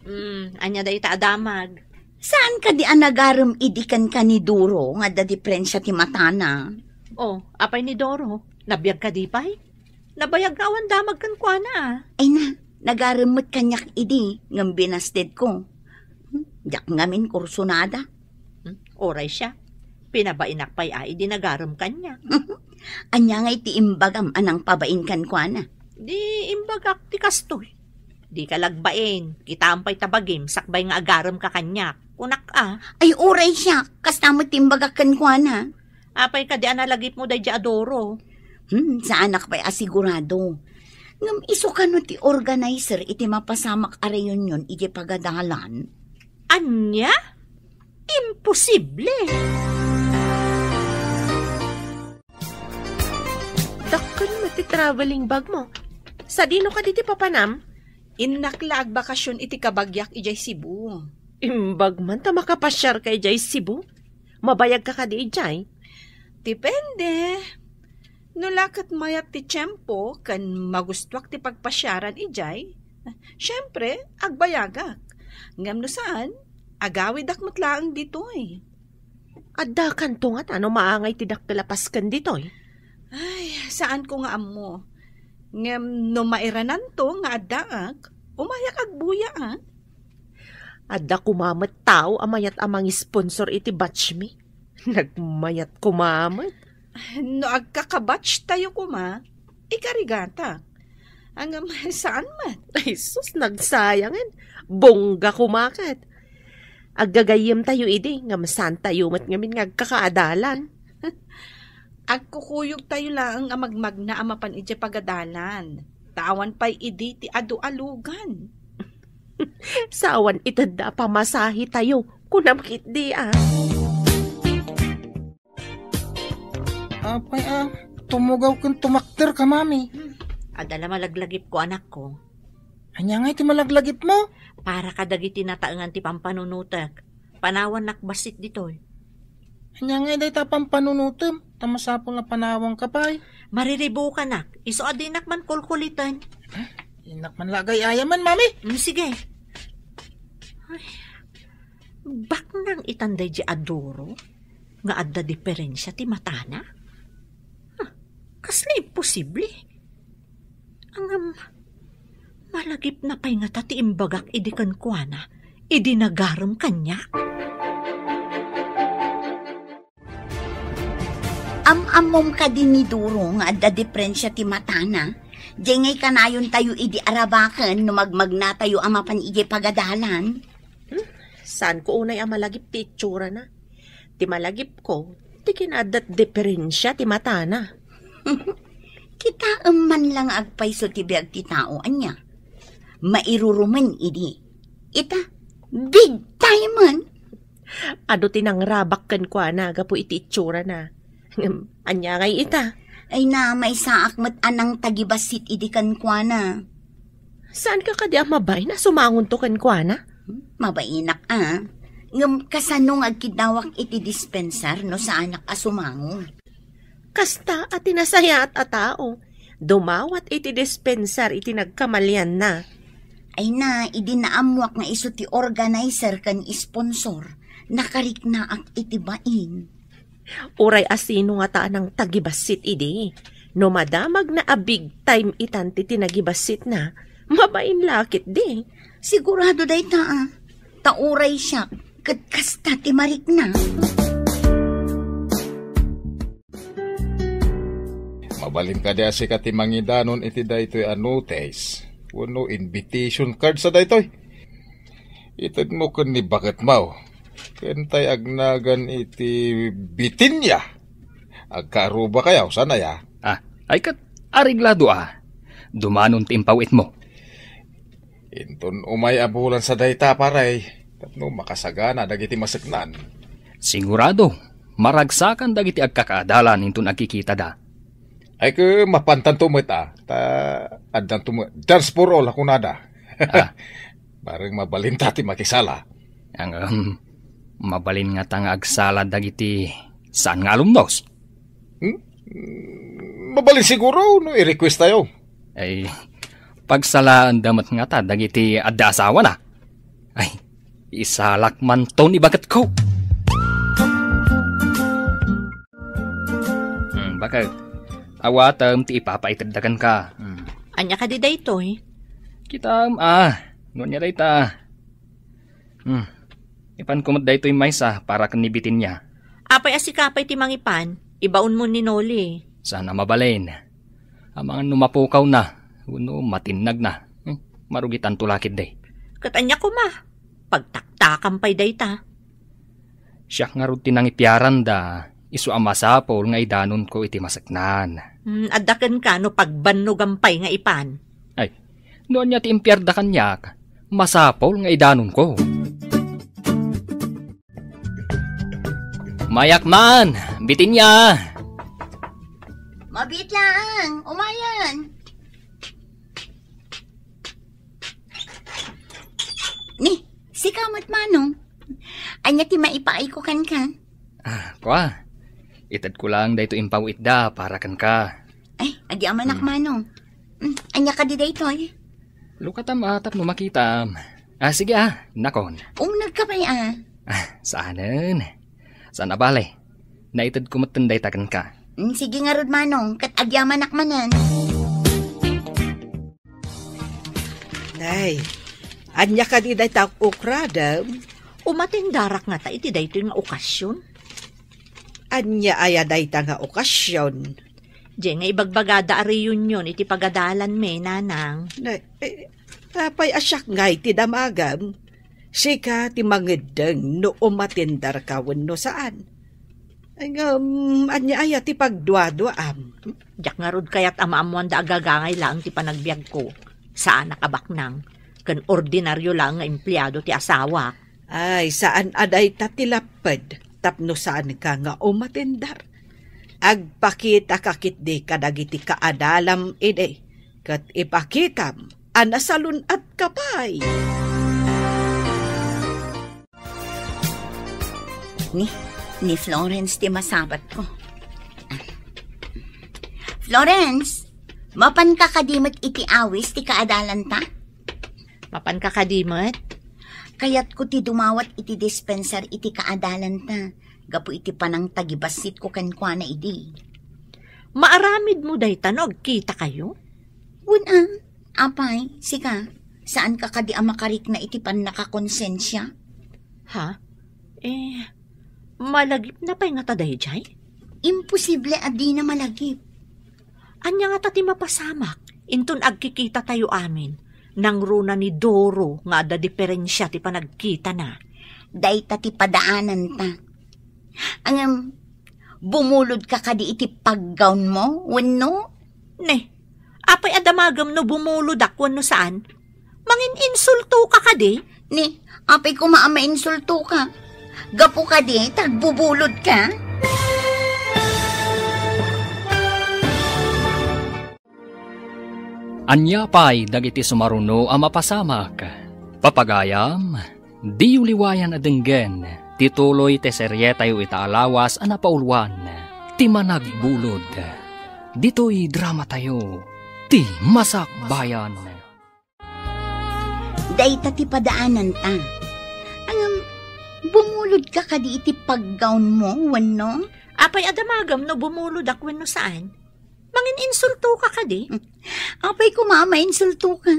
Hmm, ania dayta a damag? Saan kadi a nagarem idi kenka ni Doro nga adda diferensia ti matana? Oh, apay ni Doro? Nabiag kadi pay? Nabayag nga awan damag kenkuana. Ay na, nagarem met kaniak idi, ngem binastedko. Hmm, diak ngamin kursunada. Hmm, uray siak. Pinabainak pay a idi nagarem kaniak. Ania ngay ti imbagam a nangpabain kenkuana? Di imbagak ti kastoy. Dika la agbain, kitaem pay ta bagim sakbay nga agaremka kaniak, kunak a. Ay, uray siak, kasta met ti imbagak kenkuana. Apay kadi a nalagipmo daydiay a Doro? Hmm, saanak pay a sigurado. Ngem isu kano ti organizer iti mapasamak a reunion idiay pagadalan? Ania? Imposible! Dakkel met ti traveling bag mo. Sadino kadi ti papanam? Innak la agbakasyon iti kabagiak idiay Cebu. Imbag man ta makapasiarka idiay Cebu? Mabayagka kadi idiay? Depende. No la ket mayat ti tiempo ken magustuak ti pagpasiaran idiay, siempre, agbayagak. Ngem no saan, agawidak met laeng ditoy. Addakanto ngata no maangay ti dakkel a pasken ditoy? Ay, saanko nga ammo. Ngem no mairananto nga addaak, umayak agbuya, a. Adda koma met tao a mayat a mangisponsor iti batchmi. Nagmayat koma met. No agkakabatch tayo koma, ikarigata. Ngem saan met? Ay, sus, nagsayangen. Bongga koma ket. Aggagayyem tayo idi, ngem saan tayo met ngamin nga agkakaadalan. Agkukuyogtayo laeng a magmagna a mapan idiay pagadalan. Ta awan pay idi ti adu a lugan. Sa awan itedda a pamasahetayo. Kunam ketdi a. Apay a, tumugaw ken tumakder ka, Mami. Adda la malaglagipko, anakko. Ania ngay ti malaglagipmo? Para kadagiti nataengan ti pampanunotek. Panawannak bassit ditoy. Ania ngay dayta pampanunotem? Ta masapul nga panawanka pay. Mariribukanak. Isu a dinak man kulkuliten. Dinak man la agay-ayaman, Mami. Mm, sige. Ay, baknang itan daydi a duro nga adda diferensia ti matana? Huh, kasla imposible. Ngem, malagipna pay ngata ti imbagak idi kenkuana, idi nagarem kaniak. Am-ammom kadi ni Duro nga adda diferensia ti matana? Diay ngay kanayontayo idi arabaken no magmagnatayo a mapan idiay pagadalan? Hmm? Saanko unay a malagip ti itsurana. Ti malagipko, ti kinaaddat diferensia ti matana. Kitaem man la nga agpayso ti biag ti tao, ania? Mairurumen idi. Ita, big time man. Adu ti nangrabak kenkuana gapu iti itsurana. Ngem, ania ngay ita? Ay na, maisaak met a nangtagibassit idi kenkuana. Saanka kadi a mabain a sumangonto kenkuana? Mabainak a. Ngem kasano nga agkiddawak iti dispensar no saanak a sumango? Kasta a ti nasayaat a tao, dumawat iti dispensar iti nagkamalianna. Ay na, idi naammoak nga isu ti organizer ken sponsor, nakariknaak iti bain. Uray a sino ngata a nangtagibassit idi, no madamagna a big time itan ti tinagibassitna, mabain la ketdi. Sigurado dayta a. Ta uray siak, ket kasta ti marikna. Mabalin kadi a sika ti mangidanon iti daytoy a notice wenno invitation cards a daytoy? Itedmo ken ni baketmo. Ken tay agnagan iti Bitinia. Agkaarubakayo, saan aya? Ah, ay ket, areglado a. Dumanon ti impaw-itmo. Inton umay a bulan sa dayta, pare, tapno makasagana dagiti maseknan. Sigurado, maragsakan dagiti agkakaadalan inton agkikitada. Ay, ket mapantanto met a, ta addanto met dance for all a kunada. Ah. Bareng mabalinta ti makisala. Ang, um, mabalin ngata nga agsala dagiti saan nga alumnos? Hmm? Mabalin siguro no i-request tayo. Ay, pagsalaanda met ngata dagiti adda asawana. Ay, isalak man to ni baketko. Hmm, baket. Awatem ti ipapaited da kenka. Hmm. Ania kadi daytoy? Kitaem a, no ania dayta. Hmm. Ipanko met daytoy maysa para ken ni Bitinia. Apay a sika pay ti mangipan? Ibaonmo ni Noli. Saan a mabalin. Amangan no mapukawna, wenno matinnagna. Hmm. Marugitanto la ketdi. Ket ania koma? Pagtaktakam pay dayta. Siak ngarud ti nangipiaranda, isu a masapul nga idanonko iti maseknan. Hmm, adda kenka no pagbannogam pay nga ipan. Ay, no ania ti impiarda kaniak, masapul nga idanonko. Mayak man, Bitinia! Mabiit laeng, umayen. Ni, sika met, Manong. Ania ti maipaayko kenka? Ah, kua. Itedko lang daytoy impaw-itda para kenka. Ay, agyamanak, hmm, Manong. Hmm, ania kadi daytoy? Lukatam a tapno makitam. Ah, sige a, nakon. Umnegka pay a. Ah, saanen. Saan a bale. Naitedko metten dayta kenka. Mm, sige ngarud, Manong, ket agyamanak manen. Nay, ania kadi dayta ukradem? Umatendarak ngata iti daytoy nga okasion. Ania aya dayta nga okasion? Diay nga ibagbagada a reunion iti pagadalanmi, Nanang. Na, eh, apay a siak ngay ti damagem? Sika ti mangeddeng no umatendarka wenno saan. Ay, ngem, ania aya ti pagduaduaam? Diak ngarud kayat a maammoanda a gagangay laeng ti panagbiagko. Saanak a baknang, ken ordinario laeng nga empleado ti asawak. Ay, saan a dayta ti lapped tapno saanka nga umatender. Agpakitaka ketdi kadagiti kaadalam idi, ket ipakitam a nasalun-atka pay. Ni, ni Florence ti masabatko. Florence, mapanka kadi met iti awis ti kaadalanta? Mapanka kadi met? Kayatko ti dumawat iti dispenser iti kaadalanta, gapu iti panangtagibassitko kenkuana idi. Maaramidmo dayta no agkitakayo? Wen a, apay, sika, saanka kadi a makarikna iti pannakakonsensia? Ha? Eh, malagipna pay ngata daydiay? Imposible a dina malagip. Ania ngata ti mapasamak inton agkikitatayo amin, nangruna ni Doro nga adda diferensia ti panagkitana? Dayta ti padaananta. Ngem, bumulodka kadi iti paggawnmo, wenno? Ne, apay a damagem no bumulodak wenno saan? Mangin-insultoka kadi? Ni, apay koma a mainsultoka? Gapu kadi, ta agbubulodka? Ania pay dagiti sumaruno a mapasamak? Papagayam, diyo liwayan a denggen ti tuloy ti serietayo ita a lawas a napauluan, Ti Managbulod. Ditoy dramatayo, Ti Masakbayan. Dayta ti padaananta. Ngem, bumulodka kadi iti paggawnmo, wenno? Apay a damagem no bumulodak wenno saan? Mangin-insultoka kadi? Apay koma a mainsultoka?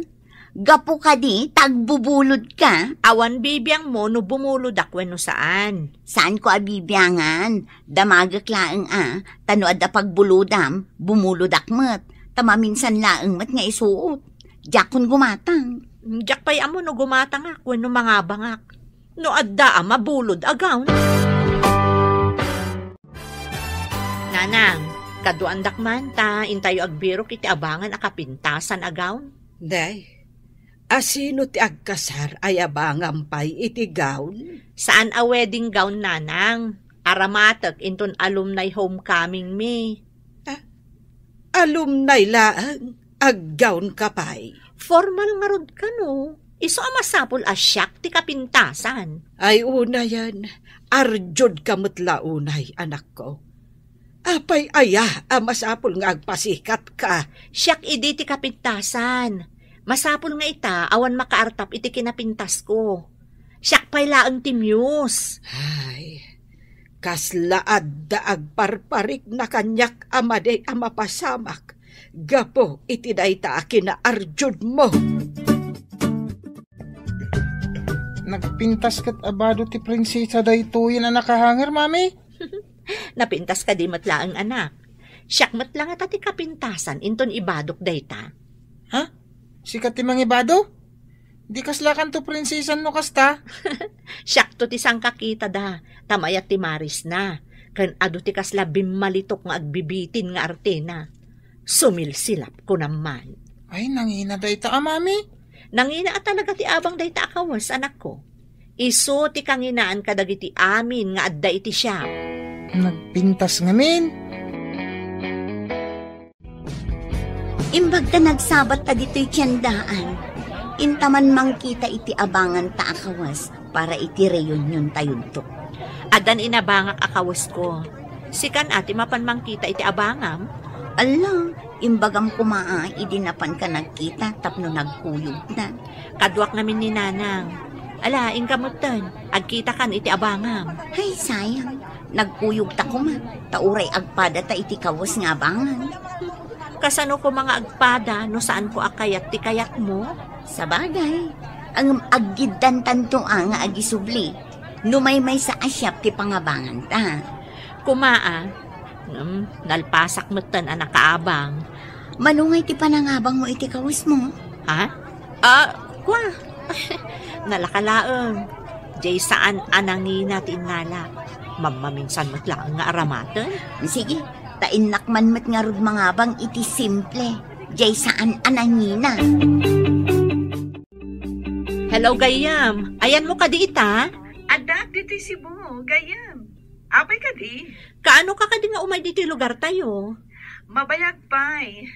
Gapu kadi ta agbubulodka? Awan bibiangmo no bumulodak wenno saan. Saanko a bibiangan. Damagek laeng a, ta no adda pagbulodam, bumulodak met. Ta maminsan laeng met nga isuot. Diakon gumatang. Diak pay ammo no gumatangak wenno mangabangak. No adda a mabulod a gown. Nanang, kaduaandak man ta intayo agbirok iti abangan a kapintasan a gown. Day, a sino ti agkasar a yabangam pay iti gown? Saan a wedding gown, Nanang. Aramatek inton alumni homecoming mi. Ah, alumni laeng? Aggawnka pay? Formal ngarud kano. Isu a masapul a siak ti kapintasan. Ay, unayen, arjudka met la unay, anakko. Apay aya a masapul nga agpasikatka? Siak idi ti kapintasan. Masapul nga ita, awan makaartap iti kinapintasko. Siak pay laeng ti muse. Ay, kasla adda agparparikna kaniak a madi a mapasamak gapu iti dayta a kinaarjudmo. Nagpintas ket a bado ti prinsesa daytoyen a nakahanger, Mami? Napintas kadi met laeng, anak. Siak met la ngata ti kapintasan inton ibadok dayta. Ha? Sika ti mangibado? Di kaslakanto prinsesan no kasta? Siakto ti sangkakitada, ta mayat ti marisna, ken adu ti kasla bimmalitok nga agbibitin nga artena. Sumilsilap, kunam man. Ay, nangina dayta a, Mami. Nangina a talaga ti abang dayta a kawes, anakko. Isu ti kanginaan kadagiti amin nga adda iti siak. Nagpintas ngamin. Imbag ta nagsabat ta ditoy tiendaan, inta man mangkita iti abanganta a kawes para iti reunion tayonto. Addan inabangak a kawesko. Sikan a ti mapan mangkita iti abangam? Alla, imbagam koma a idi napanka nagkita tapno nagkuyogta. Kaduak ngamin ni Nanang. Ala, inka metten, agkitakan iti abangam. Ay, sayang. Nagkuyogta koma, ta uray agpadata iti kawes nga abangan. Kasano koma nga agpada no saanko a kayat ti kayatmo? Sabagay, ngem aggiddantanto a nga agisubli no maymaysa a siak ti pangabanganta. Koma a, ngem nalpasak metten a nakaabang. Mano ngay ti panangabangmo iti kawesmo? Ha? Ah, kua. Nalaka laeng. Jay saan a nangina ti innala. Mammaminsan met laeng nga aramaten. Sige, ta innak man met ngarud mangabang iti simple. Jay saan a nangina. Hello, gayyem. Ayanmo kadi ita? Adda ditoy Cebu, gayyem. Apay kadi? Kaano ka kadi nga umay ditoy lugar tayo? Mabayag pay.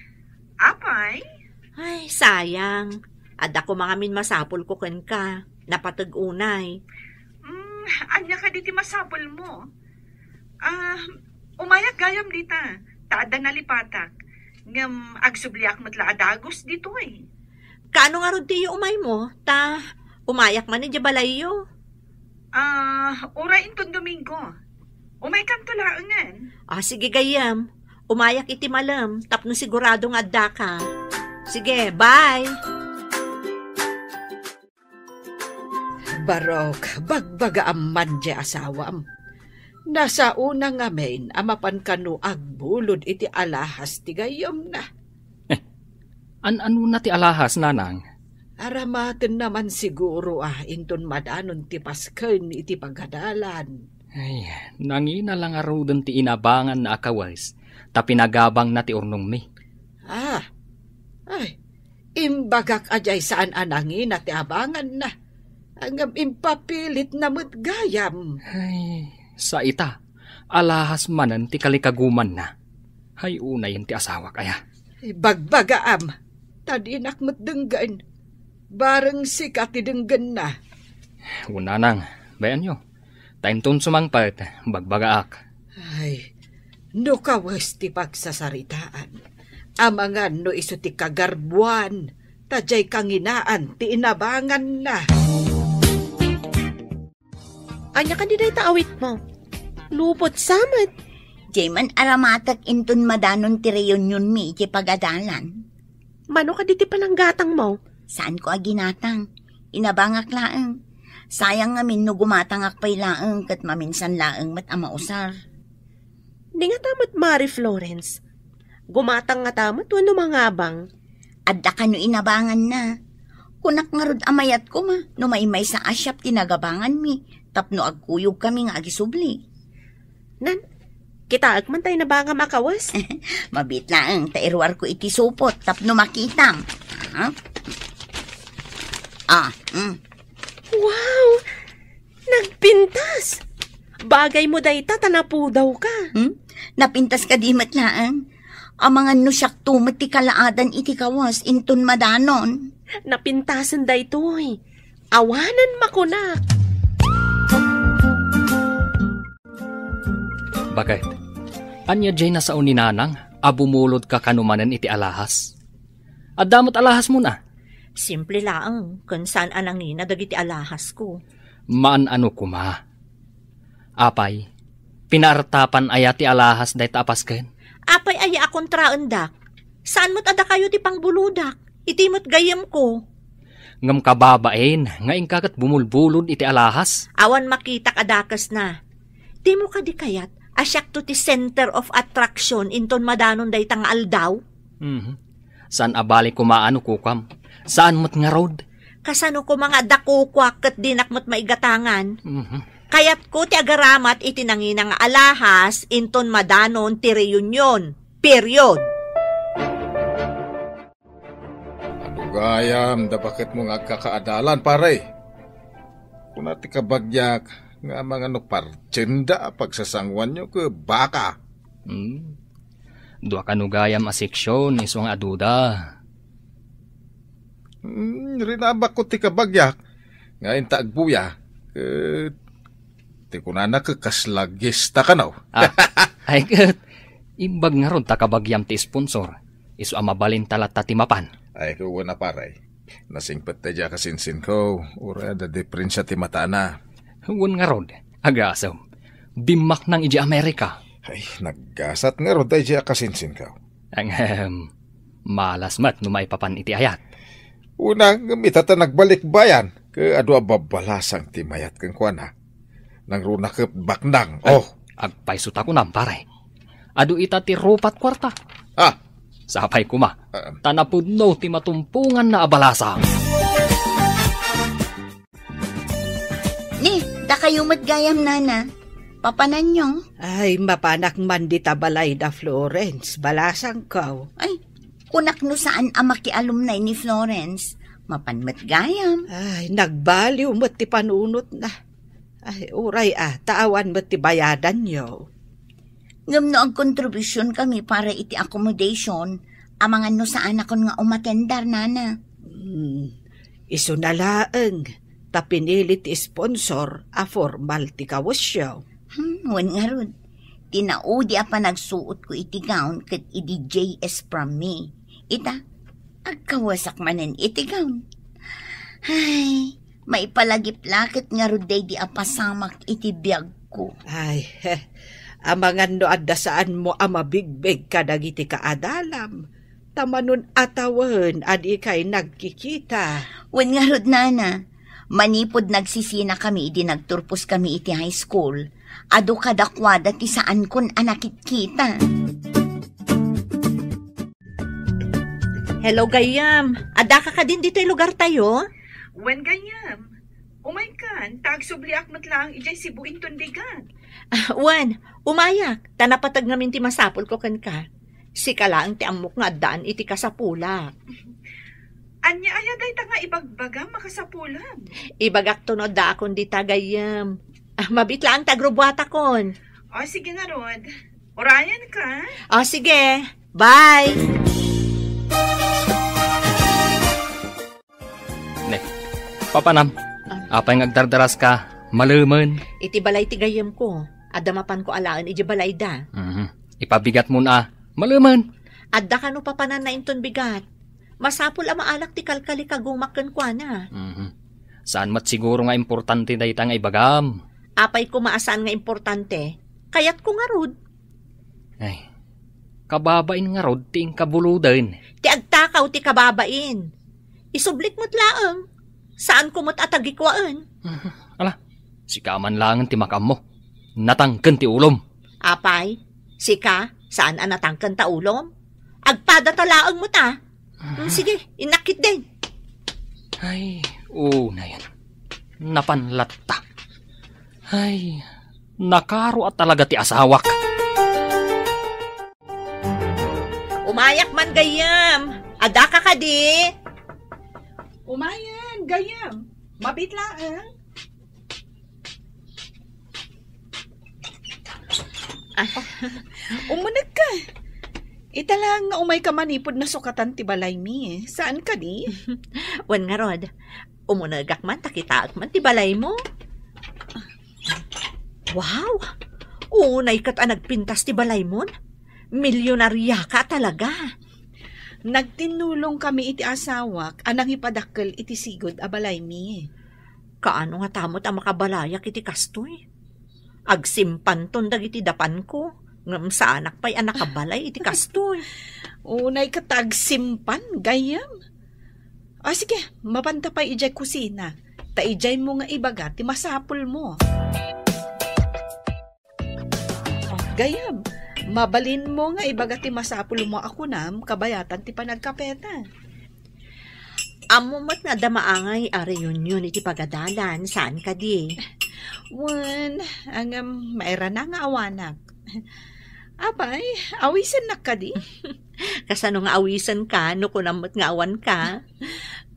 Apay? Ay, sayang. Adda ko mangamin masapul ko kenka. Napateg unay. Mm, ania kadi ti masapul mo? Ah, umayak gayam dita. Ta adda nalipatak. Ngem agsubliak met la a dagus ditoy. Kaano ngarud ti iyo umaymo? Ta umayak man idiay balayyo. Ah, uray inton Domingo. Umaykanto laengen. Ah, sige gayyem. Umayak iti malem tapno sigurado nga addaka. Sige, bye! Barok, bagbagaam man diay asawam. Nasaona ngamin a mapan kano agbulod iti alahas ti gayyemna. An-anona ti alahas, nanang? Aramatenna man siguro a inton madanon ti pasken iti pagadalan. Ay, nangina la ngaruden ti inabanganna a kawes, ta pinagabangna ti urnongmi. Ah, ay, imbagak a diay saan a nangina ti abanganna. Ngem impapilitna met gayam. Ay, sa ita, alahas manen ti kalikagumanna. Hay unayen ti asawak aya. Ibagbagaam, ta dinak met denggen. Bareng sika ti denggenna. Wen nanang, bay-anyo. Ta inton sumangpet, bagbagaak. Ay, no kawes ti pagsasaritaan, amangan no isu ti kagarbuan, ta diay kanginaan ti inabanganna. Ania kadi dayta awitmo? Lupot sa met. Diay man aramatek inton madanon ti reunionmi iti pagadalan. Mano kadi ti pananggatangmo? Saanko a ginatang. Inabangak laeng. Sayang ngamin no gumatangak pay laeng ket maminsan laeng met a mausar. Di ngata met, Mari Florence. Gumatang ngata met wenno mangabang? Adda kano inabanganna. Kunak ngarud a mayat koma no maymaysa a siak ti nagabanganmi tapno agkuyogkami nga agisubli. Nan, kitaek man tay nabangam a kawes? Mabiit laeng ta iruarko iti supot tapno makitam. Ah? Ah, mm. Wow! Nagpintas! Bagaymo dayta ta napudawka. Hmm? Napintas kadi met laeng? Amangan no siakto met ti kalaadan iti kawes inton madanon. Napintasen daytoy. Awanen makunak. Baket? Ania diay nasao ni Nanang a bumulodka kano manen iti alahas? Adda met alahasmon a? Simple laeng, ken saan a nangina dagiti alahasko. Maan-ano koma. Apay, pinaartapan aya ti alahas dayta a pasken? Apay aya a kontraendak? Saan met a dakayo ti pangbulodak? Iti met gayyemko. Ngem kababain nga inka ket bumulbulod iti alahas? Awan makitak a dakesna. Dimo kadi kayat a siakto ti center of attraction inton madanon dayta nga aldaw? Mhm. Saan a bale koma no kukam. Saan met ngarud? Kasano koma nga adda kukuak ket dinak met maigatangan? Mhm. Kayatko ti agaramat iti nangina nga alahas inton madanon ti reunion. Period. Adu gayam da baketmo nga agkakaadalan, pare. Kuna ti kabagiak nga amangan no partienda a pagsasanguanyo ket baka. Hmm. Dua kano gayam a seksyon, isu nga aduda. Hmm, rinabakko ti kabagiak nga inta agbuya, ket ti kunana ket kasla gesta kano. Ah, ay ket, imbag ngarud ta kabagiam ti sponsor, isu a mabalinta latta ti mapan. Ay, ket wen a pare. Nasingpet daydiay a kasinsinko, uray adda diferensia ti matana. Wen ngarud, agasem. Bimmaknang idiay Amerika. Ay, naggasat ngarud daydiay a kasinsinko. Ahem, malas met no maipapan iti ayat. Una, ngem ita ta nagbalikbayan, ket adu a babbalasang ti mayat kenkuana. Nangruna ket baknang. Ay, oh. Agpayso ta kunam, pare. Adu ita ti rupat kuarta. Ah. Sapay koma. Ah. Ta napudno ti matumponganna a balasang. Ni Dakayo met gayam, Nana. Papananyo? Ay, mapanak man dita balay da Florence, balasangko. Ay, kunak no saan a makialumnay ni Florence. Mapan met gayam. Ay, nagbaliw met ti panunotna. Ay, uray a, ta awan met ti bayadanyo. Ngem no agkontribusion kami para iti accommodation, amangan no saanakon nga umatendar, Nana. Hmm, isuna laeng, ta pinili ti sponsor a formal ti kawesyo. Hmm, wen ngarud, ti naudi a panagsuotko iti gown ket idi J S from me. Ita, agkawesak manen iti gown. Ay, maipalagip la ket ngarud daydi a pasamak iti biagko. Ay, amangan no adda saanmo a mabigbeg kadagiti kaadalam, ta manun-atawen a dikay nagkikita. Wen ngarud, Nana, manipud nagsisina kami idi nagturpos kami iti high school, adu kadakuada ti saankon a nakitkita. Hello, gayyem. Addaka kadin ditoy lugartayo? Wen, gayyem. Umaykan, ta agsubliak met laeng idiay Cebu inton bigat. Ah, wen, umayak, ta napateg ngamin ti masapulko kenka. Sika laeng ti ammok nga addaan iti kasapulak. Ania aya dayta nga ibagbagam a kasapulam? Ibagakto no addaakon dita, gayyem. Ah, mabiit laeng ti agrubbuatakon. O, sige ngarud. Urayanka. O, sige. Bye! Ne, papanam. Ah. Apay nga agdardaraska? Malemen. Iti balay ti gayyemko. Adda mapanko alaen iti balayda. Mhm. Ipabigatmon a. Malemen. Adda kano papananna inton bigat. Masapul a maalak ti kalkalikagumak kenkuana. Mhm. Saan met siguro nga importante dayta nga ibagam. Apay koma a saan nga importante? Kayatko ngarud. Ay, kababain ngarud ti inkabuluden. Ti agtakaw ti kababain. Isublik met laeng. Saanko met a tagikuaen. Mhm. Ala, sika man laengen ti makaammo. Natangken ti ulom. Apay, sika, saan a natangken ta ulom? Agpadata laeng met a. Mm, sige, innak ketdin. Ay, unayen. Napan latta. Ay, nakaro a talaga ti asawak. Umayak man gayyem. Addaka kadi? Umayen, gayyem. Mabiit laeng. Ah. Umunegka. Ita laeng nga umayka manipud nasukatan ti balaymi. Saan kadi? Wen ngarud, umunegak man ta kitaek man ti balaymo. Wow! Unay ket a nagpintas ti balaymon. Milyonariaka talaga. Nagtinnulong kami iti asawak a nangipadakkel iti sigud a balaymi. Kaano ngata met a makabalayak iti kastoy? Agsimpanton dagiti dapanko, ngem saanak pay a nakabalay iti kastoy. Unay ket ta agsimpan, gayyem. O, sige, mapanta pay idiay kusina. Ta idiaymo nga ibaga ti masapulmo. Gayyem, mabalinmo nga ibaga ti masapulmo a kunam kabayatan ti panagkapeta. Ammo met nga adda maangay a reunion iti pagadalan, saan kadi? Wen, ngem mairana nga awanak. Apay, awisennak kadi? Kasano nga awisenka no kunam met nga awanka?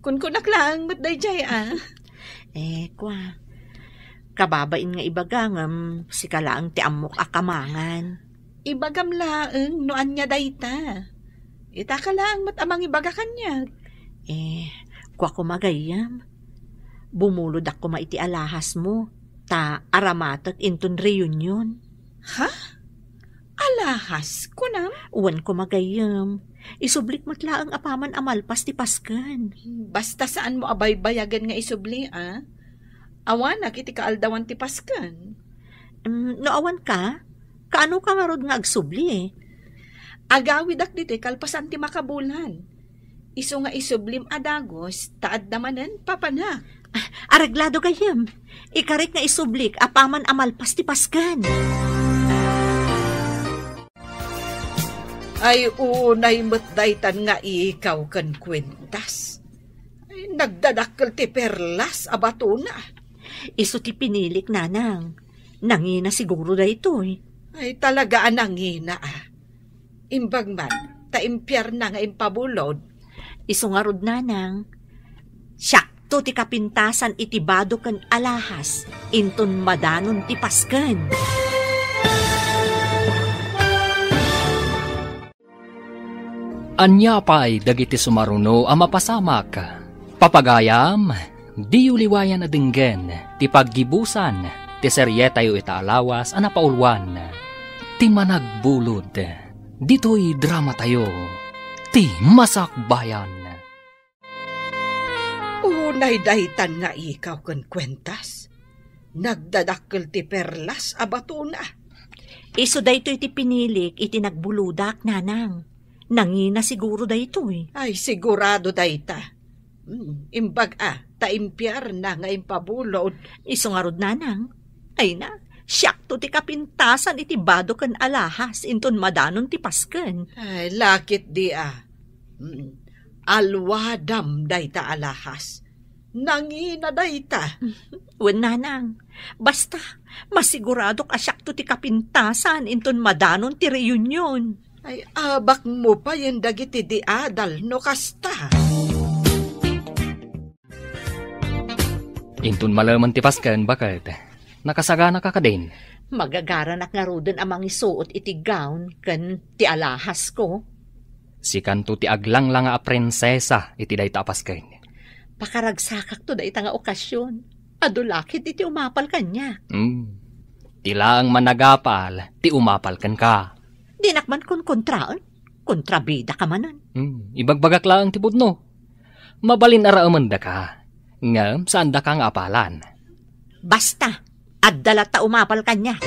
Kunkunak laeng met daydiay a. Eh, kua. Kababain nga ibaga ngem sika laeng ti ammok a kamangan. Ibagam laeng no ania dayta. Itaka laeng met a mangibaga kaniak. Eh, kua koma gayyem. Bumulodak koma iti alahasmo, ta aramatek inton reunion. Ha? Alahas, kunam? Wen koma gayyem. Isublik met laeng apaman a malpas ti Pasken. Basta saanmo a baybayagen nga isubli, a? Awanak iti kaaldawan ti Pasken. Mm, no awanka, kaanoka ngarud nga agsubli? Agawidak ditoy kalpasan ti makabulan. Isu nga isublim a dagus, ta adda manen papanak. Ah, areglado gayyem. Ikarik nga isublik apaman a malpas ti Pasken. Ay, unay met daytan nga ikaw ken kuentas. Ay, nagdadakkel ti perlas a batona. Isu ti pinilik, nanang. Nangina siguro daytoy. Ay, talaga a nangina, a. Imbag man, ta impiarna nga impabulod. Isu ngarud, nanang, siakto ti kapintasan iti bado ken alahas, inton madanon ti pasken. Ania pay dagiti sumaruno a mapasamak? Papagayam, diyo liwayan a denggen ti paggibusan ti serietayo ita a lawas a napauluan, Ti Managbulod. Ditoy dramatayo, Ti Masakbayan. Unay daytan nga ikaw ken kuentas. Nagdadakkel ti perlas a batona. Isu daytoy ti pinilik iti nagbulodak, nanang. Nangina siguro daytoy. Ay, sigurado dayta. Hmm, imbag a, ta impiarna nga impabulod. Isu ngarud, nanang. Ay na, siakto ti kapintasan iti bado ken alahas inton madanon ti pasken. Ay, lakit di a. Hmm, alwadam dayta alahas. Nangina dayta. Wen, nanang. Basta, masiguradok a siakto ti kapintasan inton madanon ti reunion. Ay, abakmo payen dagiti di adal no kasta. Inton malemen ti pasken, baket, nakasaganaka kadin? Magagaranak ngaruden a mangisuot iti gown ken ti alahasko. Sikanto ti aglanglanga a prinsesa iti dayta a pasken. Pakaragsakakto dayta nga okasion. Adu lakit iti umapal kaniak. Hmm. Ti laeng managapal ti umapal kenka. Dinak man konkontraen. Kontrabidaka manen. Hmm. Ibagbagak laeng ti pudno. Mabalin a raemendaka. Ngem saandaka nga apalan. Basta, adda latta umapal kaniak.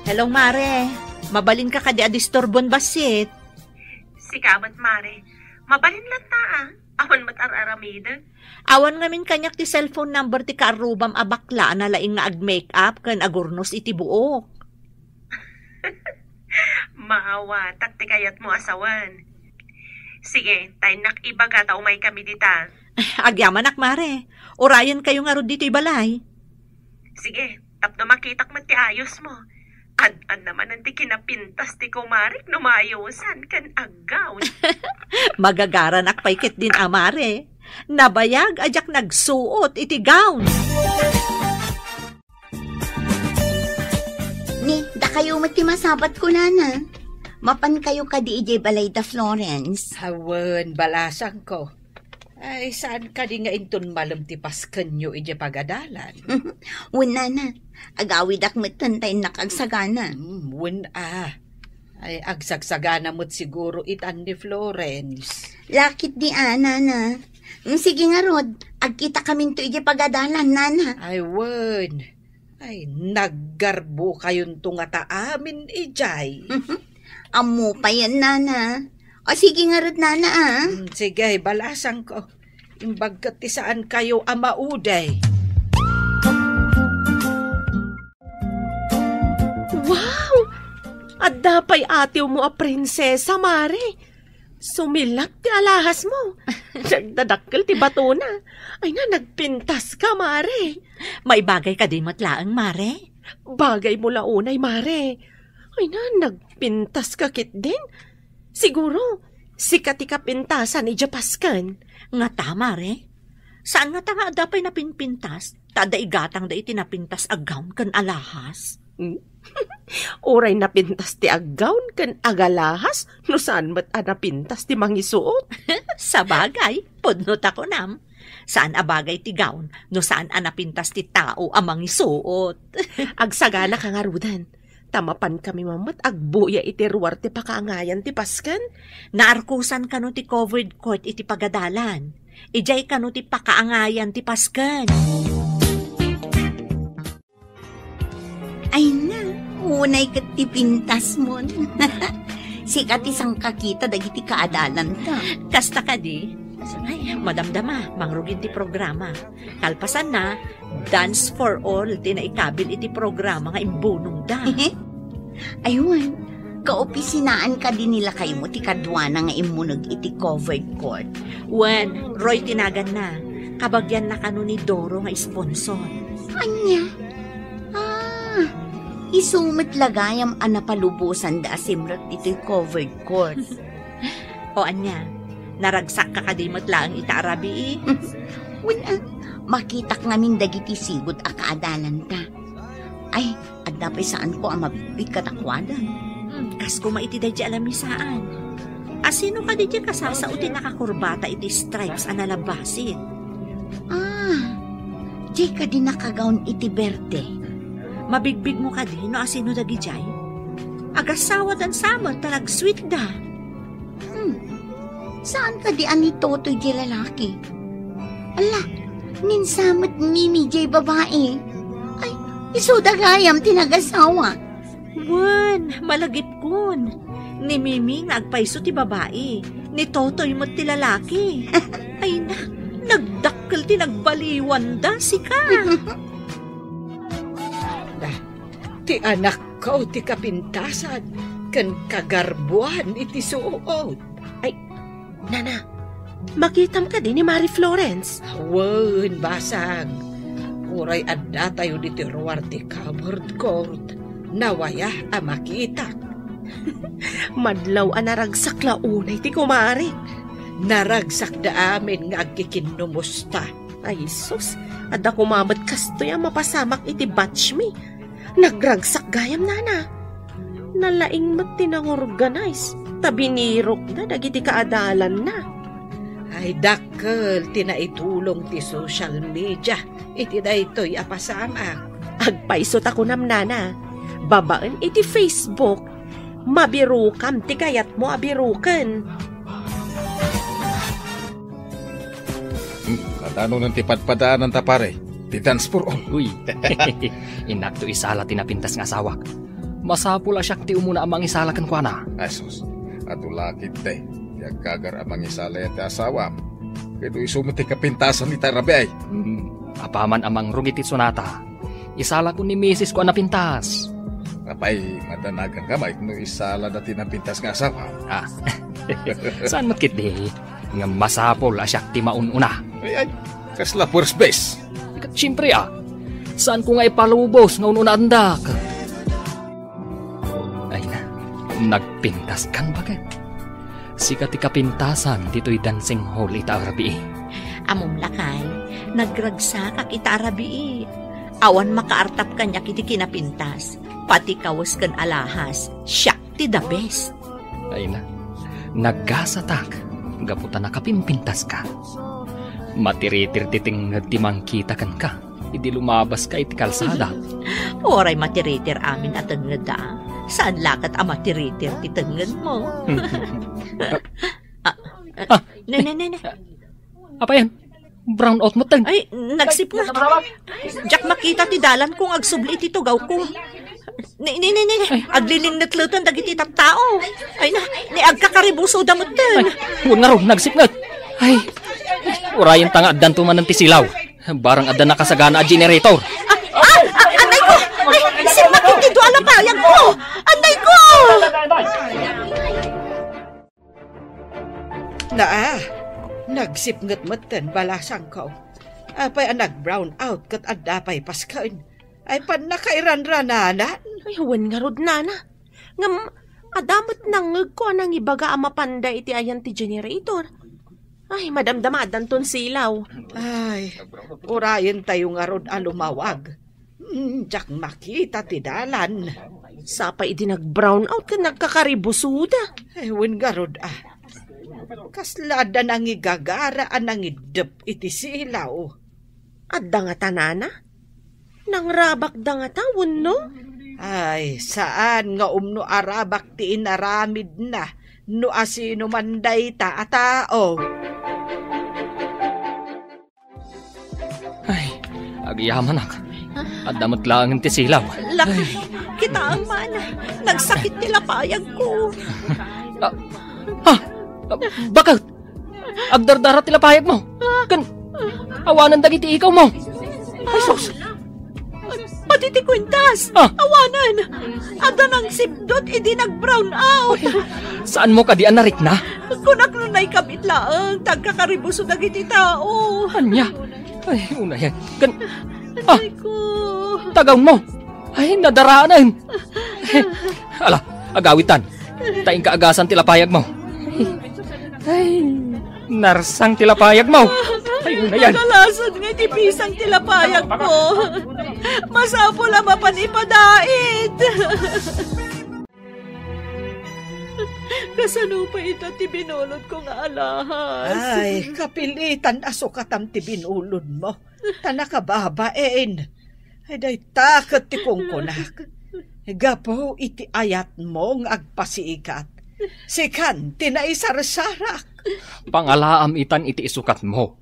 Hello, Mare. Mabalinka kadi a disturbon bassit? Sika met, Mare. Mabalin latta, a. Awan met ar-aramidek. Awan ngamin kaniak ti cellphone number ti kaarrubam a bakla a nalaing nga ag-make-up ken agurnos iti buok. Maawatak ti kayatmo a sawen. Sige, ta innak ibaga ta umaykami dita. Agyamanak, Mare. Urayenkayo ngarud ditoy balay. Sige, tapno makitak met ti ayosmo. Ad-adda manen ti kinapintas ti kumarek no maayosan ken aggown. Magagaranak pay ketdin a, Mare. Nabayag a diak nagsuot iti gown. Ni, dakayo met ti masabat kunana. Mapankayo kadi idiay balay da Florence? Awan, balasangko. Ay, saan kadi nga inton malem ti paskenyo idiay pagadalan? Wen, nana. Agawidak metten ta innak agsagana. Hmm, wen a. Ay, agsagsagana met siguro itan ni Florence. Lakit di a, nana. Mm, sige ngarud, agkitakaminto idiay pagadalan, nana. Ay, wen. Ay, naggarbo kayonto ngata amin idiay. Ammo payen, nana. O, sige ngarud, nana, a. Mm, sige, balasangko. Imbag ket ti saankayo a maudi. Wow! Adda pay atiwmo a prinsesa, Mare. Sumilak ti alahasmo. Nagdadakkel ti batona. Ay na, nagpintaska, Mare. Maibagay kadi met laeng, Mare? Bagaymo la unay, Mare. Ay na, nagpintaska ketdin. Siguro, sika ti kapintasan idiay pasken. Ngata, Mare? Saan ngata nga adda pay napinpintas? Ta adda igatangda iti napintas a gown ken alahas. Hmm? Uray napintas ti aggown ken agalahas, no saan met a napintas ti mangisuot. Sabagay, pudno ta kunam. Saan a bagay ti gown no saan a napintas ti tao a mangisuot. Agsaganaka ngaruden, ta mapankami man met agbuya iti ruar ti pakaangayan ti pasken. Naarkosan kano ti covered court iti pagadalan. Idiay kano ti pakaangayan ti pasken. Ay na, unay ket ti pintasmon. Sika ti sangkakita dagiti kaadalanta. Kasta kadi? Ay, madamdama, mangrugin ti programa. Kalpasanna, Dance for All ti naikabil iti programa nga imbunongda. Aywan, Kaopisinaan kadi ni lakaymo ti kaduana nga immuneg iti covered court? Wen, Roy ti naganna. Kabagianna kano ni Doro nga sponsor. Ania? Ah, isu met la gayam a napalubosanda a simrek ditoy covered court. O ania, naragsakka kadi met laeng ita a rabii? Wen, ah, makitak ngamin dagiti sigud a kaadalanta. Ay, adda pay saanko a mabigbig kadakuada. Hmm, kas koma iti daydi a lamisaan. Asino kadi diay kasasao ti nakakurbata iti stripes a nalabasit? Ah, diay kadi nakagawn iti berde? Mabigbigmo kadi no asino dagidiay? Agassawadan sa met ta nagsweetda. Hmm. Saan kadi a ni Totoy diay lalaki? Ala, ninsamet Mimi diay babai. Ay, isuda gayam ti nagasawa. Wen, malagipkon. Ni Mimi nga agpayso ti babai, ni Totoy met ti lalaki. Ay na, nagdakkel ti nagbaliwanda, sika. Ti anakko ti kapintasan ken kagarbuan iti suot. Ay, nana, makitam kadi ni Mari Florence? Wen, basang. Uray addatayo ditoy ruar ti covered court, nawaya a makitak. Madlaw a naragsak la unay ti kumarik. Naragsakda amin nga agkikinnumusta. Ay, sus, adda koma met kastoy a mapasamak iti batch mi. Nagragsak gayam, nana. Nalaing met ti nangorganize, ta binirokda dagiti kaadalanna. Ay, dakkel ti naitulong ti social media iti daytoy a pasamak. Agpayso ta kunam, nana, babaen iti Facebook, mabirokam ti kayatmo a biroken. Hmm, kadanonen ti padpadaananta, pare? Ti dance for all. Uy, innakto isala ti napintas nga asawak. Masapul a siak ti umuna a mangisala kenkuana. Ay, sus. Adu la ketdi ti aggagar a mangisala iti asawam. Ket isu met ti kapintasan ita a rabii. Hmm, apaman a mangrugi ti sonata, isalakon ni misisko a napintas. Apay, madanaganka met no isalada ti napintas nga asawam? Ah, saan met ketdi? Ngem masapul a siak ti maun-una. Ay, ay, kasla first base. Ket siempre, ah, saanko nga ipalubos nga un-unaandak. Ay na, nagpintaskan baket. Sika ti kapintasan ditoy dancing hall ita a rabii. Ammom lakay, nagragsakak ita a rabii. Awan makaartap kaniak iti kinapintas. Pati kawes ken alahas, siak ti the best. Ay na, nagasatak gapu ta nakapimpintaska. Matiritir ti tengnged ti mangkita kenka idi lumabaska iti kalsada. Uray matiritir amin a tengngedda. Saan la ket a matiritir ti tengngedmo. Ah, ah, ne, ne, ne, ne. Apayan, brown out metten. Ay, nagsipnget. Diak makita ti dalanko nga agsubli iti tugawko. Ni, ni, ni, ni, ni. Ay. Aglilingngetleten dagiti tattao. Ay na, ni agkakaribusoda metten. Ay, wen ngarud, nagsipnget. Ay, urayenta nga addanto manen ti silaw. Barang adda nakasagana a generator. Ah, ah, ah, anay ko! Ay, sipnget ti dua a lapayagko! Anay ko! Naa, nagsipnget metten balasangko. Apay a nag-brown out ket adda pay pasken? Ay, pannakairanrananan. Ay, wen ngarud, nana. Ngem, adda met nangngegko a nangibaga a mapanda iti ayan ti generator. Ay, madamdamadanton silaw. Ay, urayentayo ngarud a lumawag. Hmm, diak makita ti dalan. Sapay idi nag-brown out ken nagkakaribusoda. Ay, wen ngarud, ah. Kasla adda nangigagara a nangiddep iti silaw. Adda ngata, nana? Nangrabakda ngata wenno? Ay, saan nga umno a rabak ti inaramidna no asino man dayta a tao. Ay, agyamanak. Adda met laengen ti silaw. Lakay, kitaem man. Nagsakit ti lapayagko. Ah, ah, ah, bakit? Agdardara ti lapayagmo. Ken awanen dagiti ikawmo. Ay, sus! Pati ti kuintas. Ah. Awanen. Adda nangsipdut idi nag-brown out. Ay, saanmo kadi a narikna? Kunak no naikabit laeng, ta agkakaribuso dagiti tao. Ania? Ay, unayen. Kan-, ah, Aray ko. Tagawnmo. Ay, nadaraanen. Ala, agawitan. Ta inka agasan ti lapayagmo. Ay, narsang ti lapayagmo. Ay, unayen. Nagalasan nga iti pisang ti lapayagko. Masapul a mapan ipadait. Kasano pay ita ti binulodko nga alahas? Ay, kapilitan a sukatam ti binulodmo. Ta nakababain. Ay, dayta ket ti kunkunak. Gapu iti ayatmo nga agpasikat, sikan ti naisarsarak. Pangalaam itan iti isukatmo.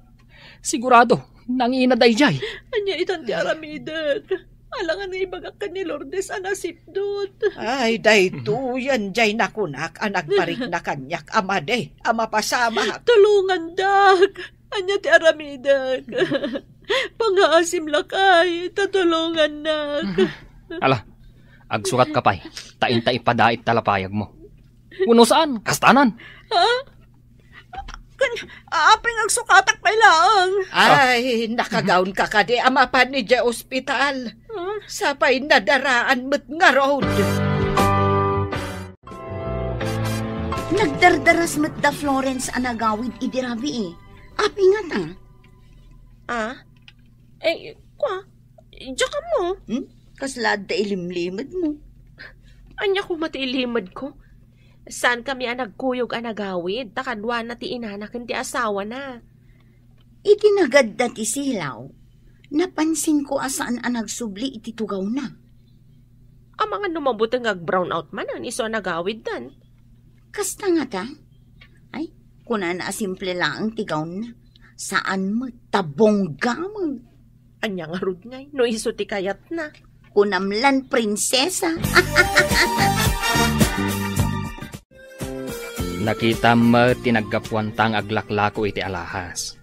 Sigurado, nangina dayjay. Ania itan ti aramidek? Alangan nga ibagak ken ni Lourdes a nasipdut. Ay, daytoyen jay nakunak a nagparikna kaniak a madi a mapasamak. Tulongandak. Ania ti aramidek? Pangaasim lakay, ta tulongannak. Ala, agsukatka pay, ta inta ipadait ta lapayagmo. Wenno saan, kastanan. Ha? Kan, apay nga agsukatak pay laeng? Ah. Ay, nakagawnka kadi a mapan idiay ospital. Ah. Sapay nadaraan met ngarud. Nagdardaras met da Florence a nagawid idi rabii. Apay ngata? Ah? Eh, kwa, diak ammo. Hmm? Kasla adda ilimlimedmo? Ania koma ti ilimedko? Saankami a nagkuyog a nagawid, ta kaduana ti inana ken ti asawana. Iti nagadda ti silaw, napansinko a saan a nagsubli iti tugawna. Amangan no mabuteng nga ag-brown out manen isu a nagawiddan. Kasta ngata? Ay, kunana a simple laeng ti gownna. Saan met, ta bongga met. Ania ngarud ngay, no isu ti kayatna? Kunam lan prinsesa. Nakitam met ti naggapuanta nga aglaklako iti alahas.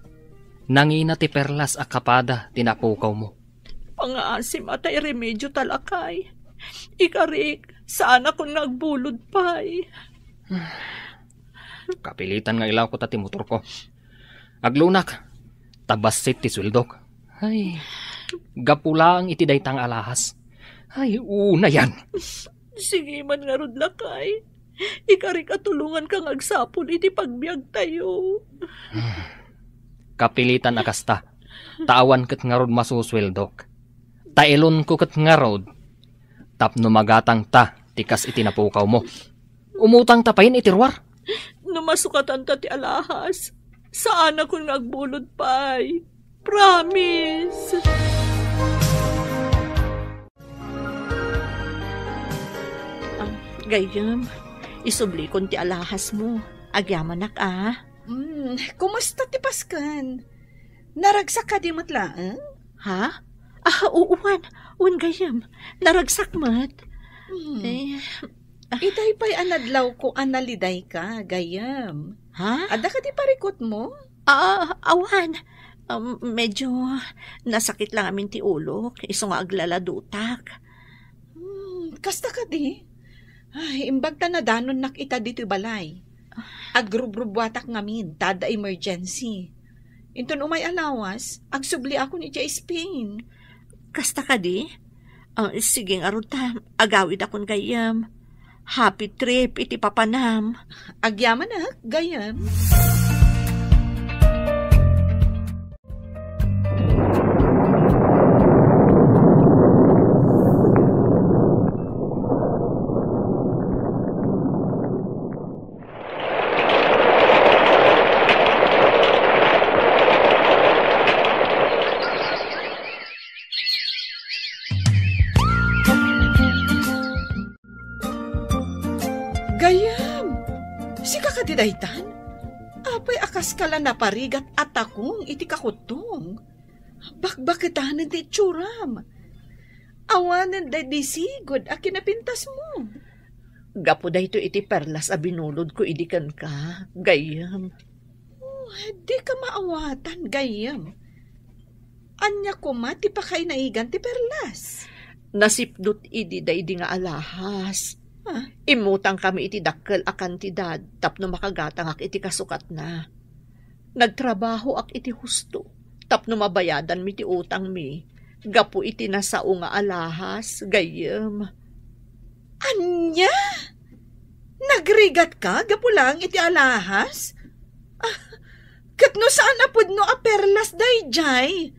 Nangina ti perlas a kapada ti napukawmo. Pangaasim a tay remedio ta lakay. Ikarik, saanakon nga agbulod pay. Kapilitan nga ilawko ta ti motorko. Aglunak, ta bassit ti sueldok. Ay, gapu laeng iti dayta nga alahas. Ay, unayan. Sige man ngarud, lakay. Ikarik a tulonganka nga agsapul iti pagbiagtayo. Kapilitan a kasta, ta awan ket ngarud masusueldok. Ta ilonko ket ngarud, tapno magatangta ti kas iti napukawmo. Umutangta payen iti ruar. No masukatanta ti alahas, saanakon nga agbulod pay. Promise! Ah, gayyem, isublikon ti alahasmo. Agyamanak, a. Hmm, kumusta ti pasken? Naragsak kadi met laeng? Ha? Ah, uwan. Wen gayyem. Naragsak met. Hmm. Eh, ah. Itay pay a nadlawko a nalidayka, gayyem. Ha? Adda kadi parikutmo? Ah, awan. Um, medyo nasakit lang amin ti ulok, isu nga aglaladutak. Hmm, kasta kadi? Ay, imbag ta nadanonnak ita ditoy balay. Agrubrubuatak ngamin, ta adda emergency. Inton umay a lawas, agsubliakon idiay Spain. Kasta kadi? Ah, sige ngarud ta, agawidakon gayyem. Happy trip iti papanam. Agyamanak, gayyem. Gayyem, sika kadi daytan? Apay a kaska la naparigat a takong iti kakuttong? Bakbaketanen ti itsuram. Awanen daydi sigud a kinapintasmo. Gapu daytoy iti perlas a binulodko idi kenka, gayyem. Oh, dika maawatan, gayyem. Ania koma ti pakainaigan ti perlas? Nasipdut idi daydi nga alahas. Ah. Immutangkami iti dakkel a kantidad tapno makagatangak iti kasukatna. Nagtrabahoak iti husto tapno mabayadanmi ti utangmi gapu iti nasao nga alahas, gayyem. Ania? Nagrigatka gapu laeng iti alahas? Ah, ket no saan a pudno a perlas daydiay?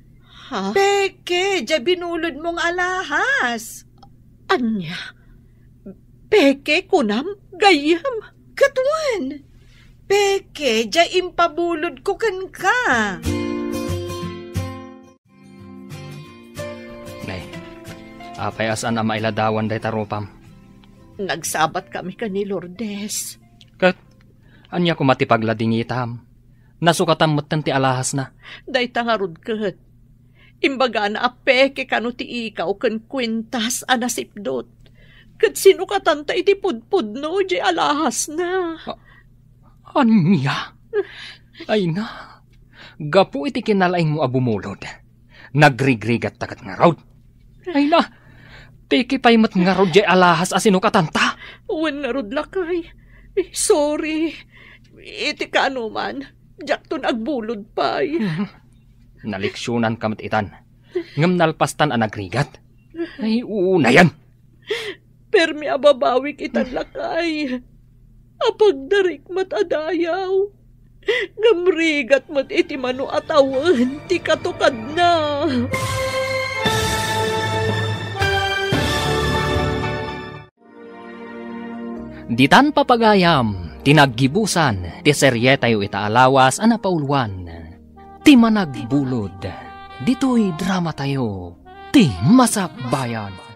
Ha? Peke, diay binulodmo nga alahas. Ania? Peke, kunam, gayyem? Ket wen, peke, diay impabulodko kenka. Nay, apay a saan a mailadawan dayta rupam? Nagsabat kami ken ni Lourdes. Ket, ania koma ti pagladingitam? Nasukatan metten ti alahasna. Dayta ngarud ket. Imbagana a peke kano ti ikaw ken kuentas a nasipdut. Ket sinukatanta iti pudpudno diay alahasna. A-, ania? Ay na, gapu iti kinalaingmo a bumulod, nagrigrigatta ket ngarud. Ay na, peke pay met ngarud diay alahas a sinukatanta. Wen ngarud, lakay. Eh, sorry. Iti kaanoman, diakton agbulod pay. Naleksionanka met itan. Ngem nalpastan a nagrigat. Ay, unayan. Permi a babawik itan, lakay. Apagdarik met a dayaw. Ngem rigat met iti mano a tawen ti katukadna. Ditan, papagayam, ti naggibusan ti serietayo ita a lawas a napauluan, Ti Managbulod. Ditoy dramatayo, Ti Masakbayan.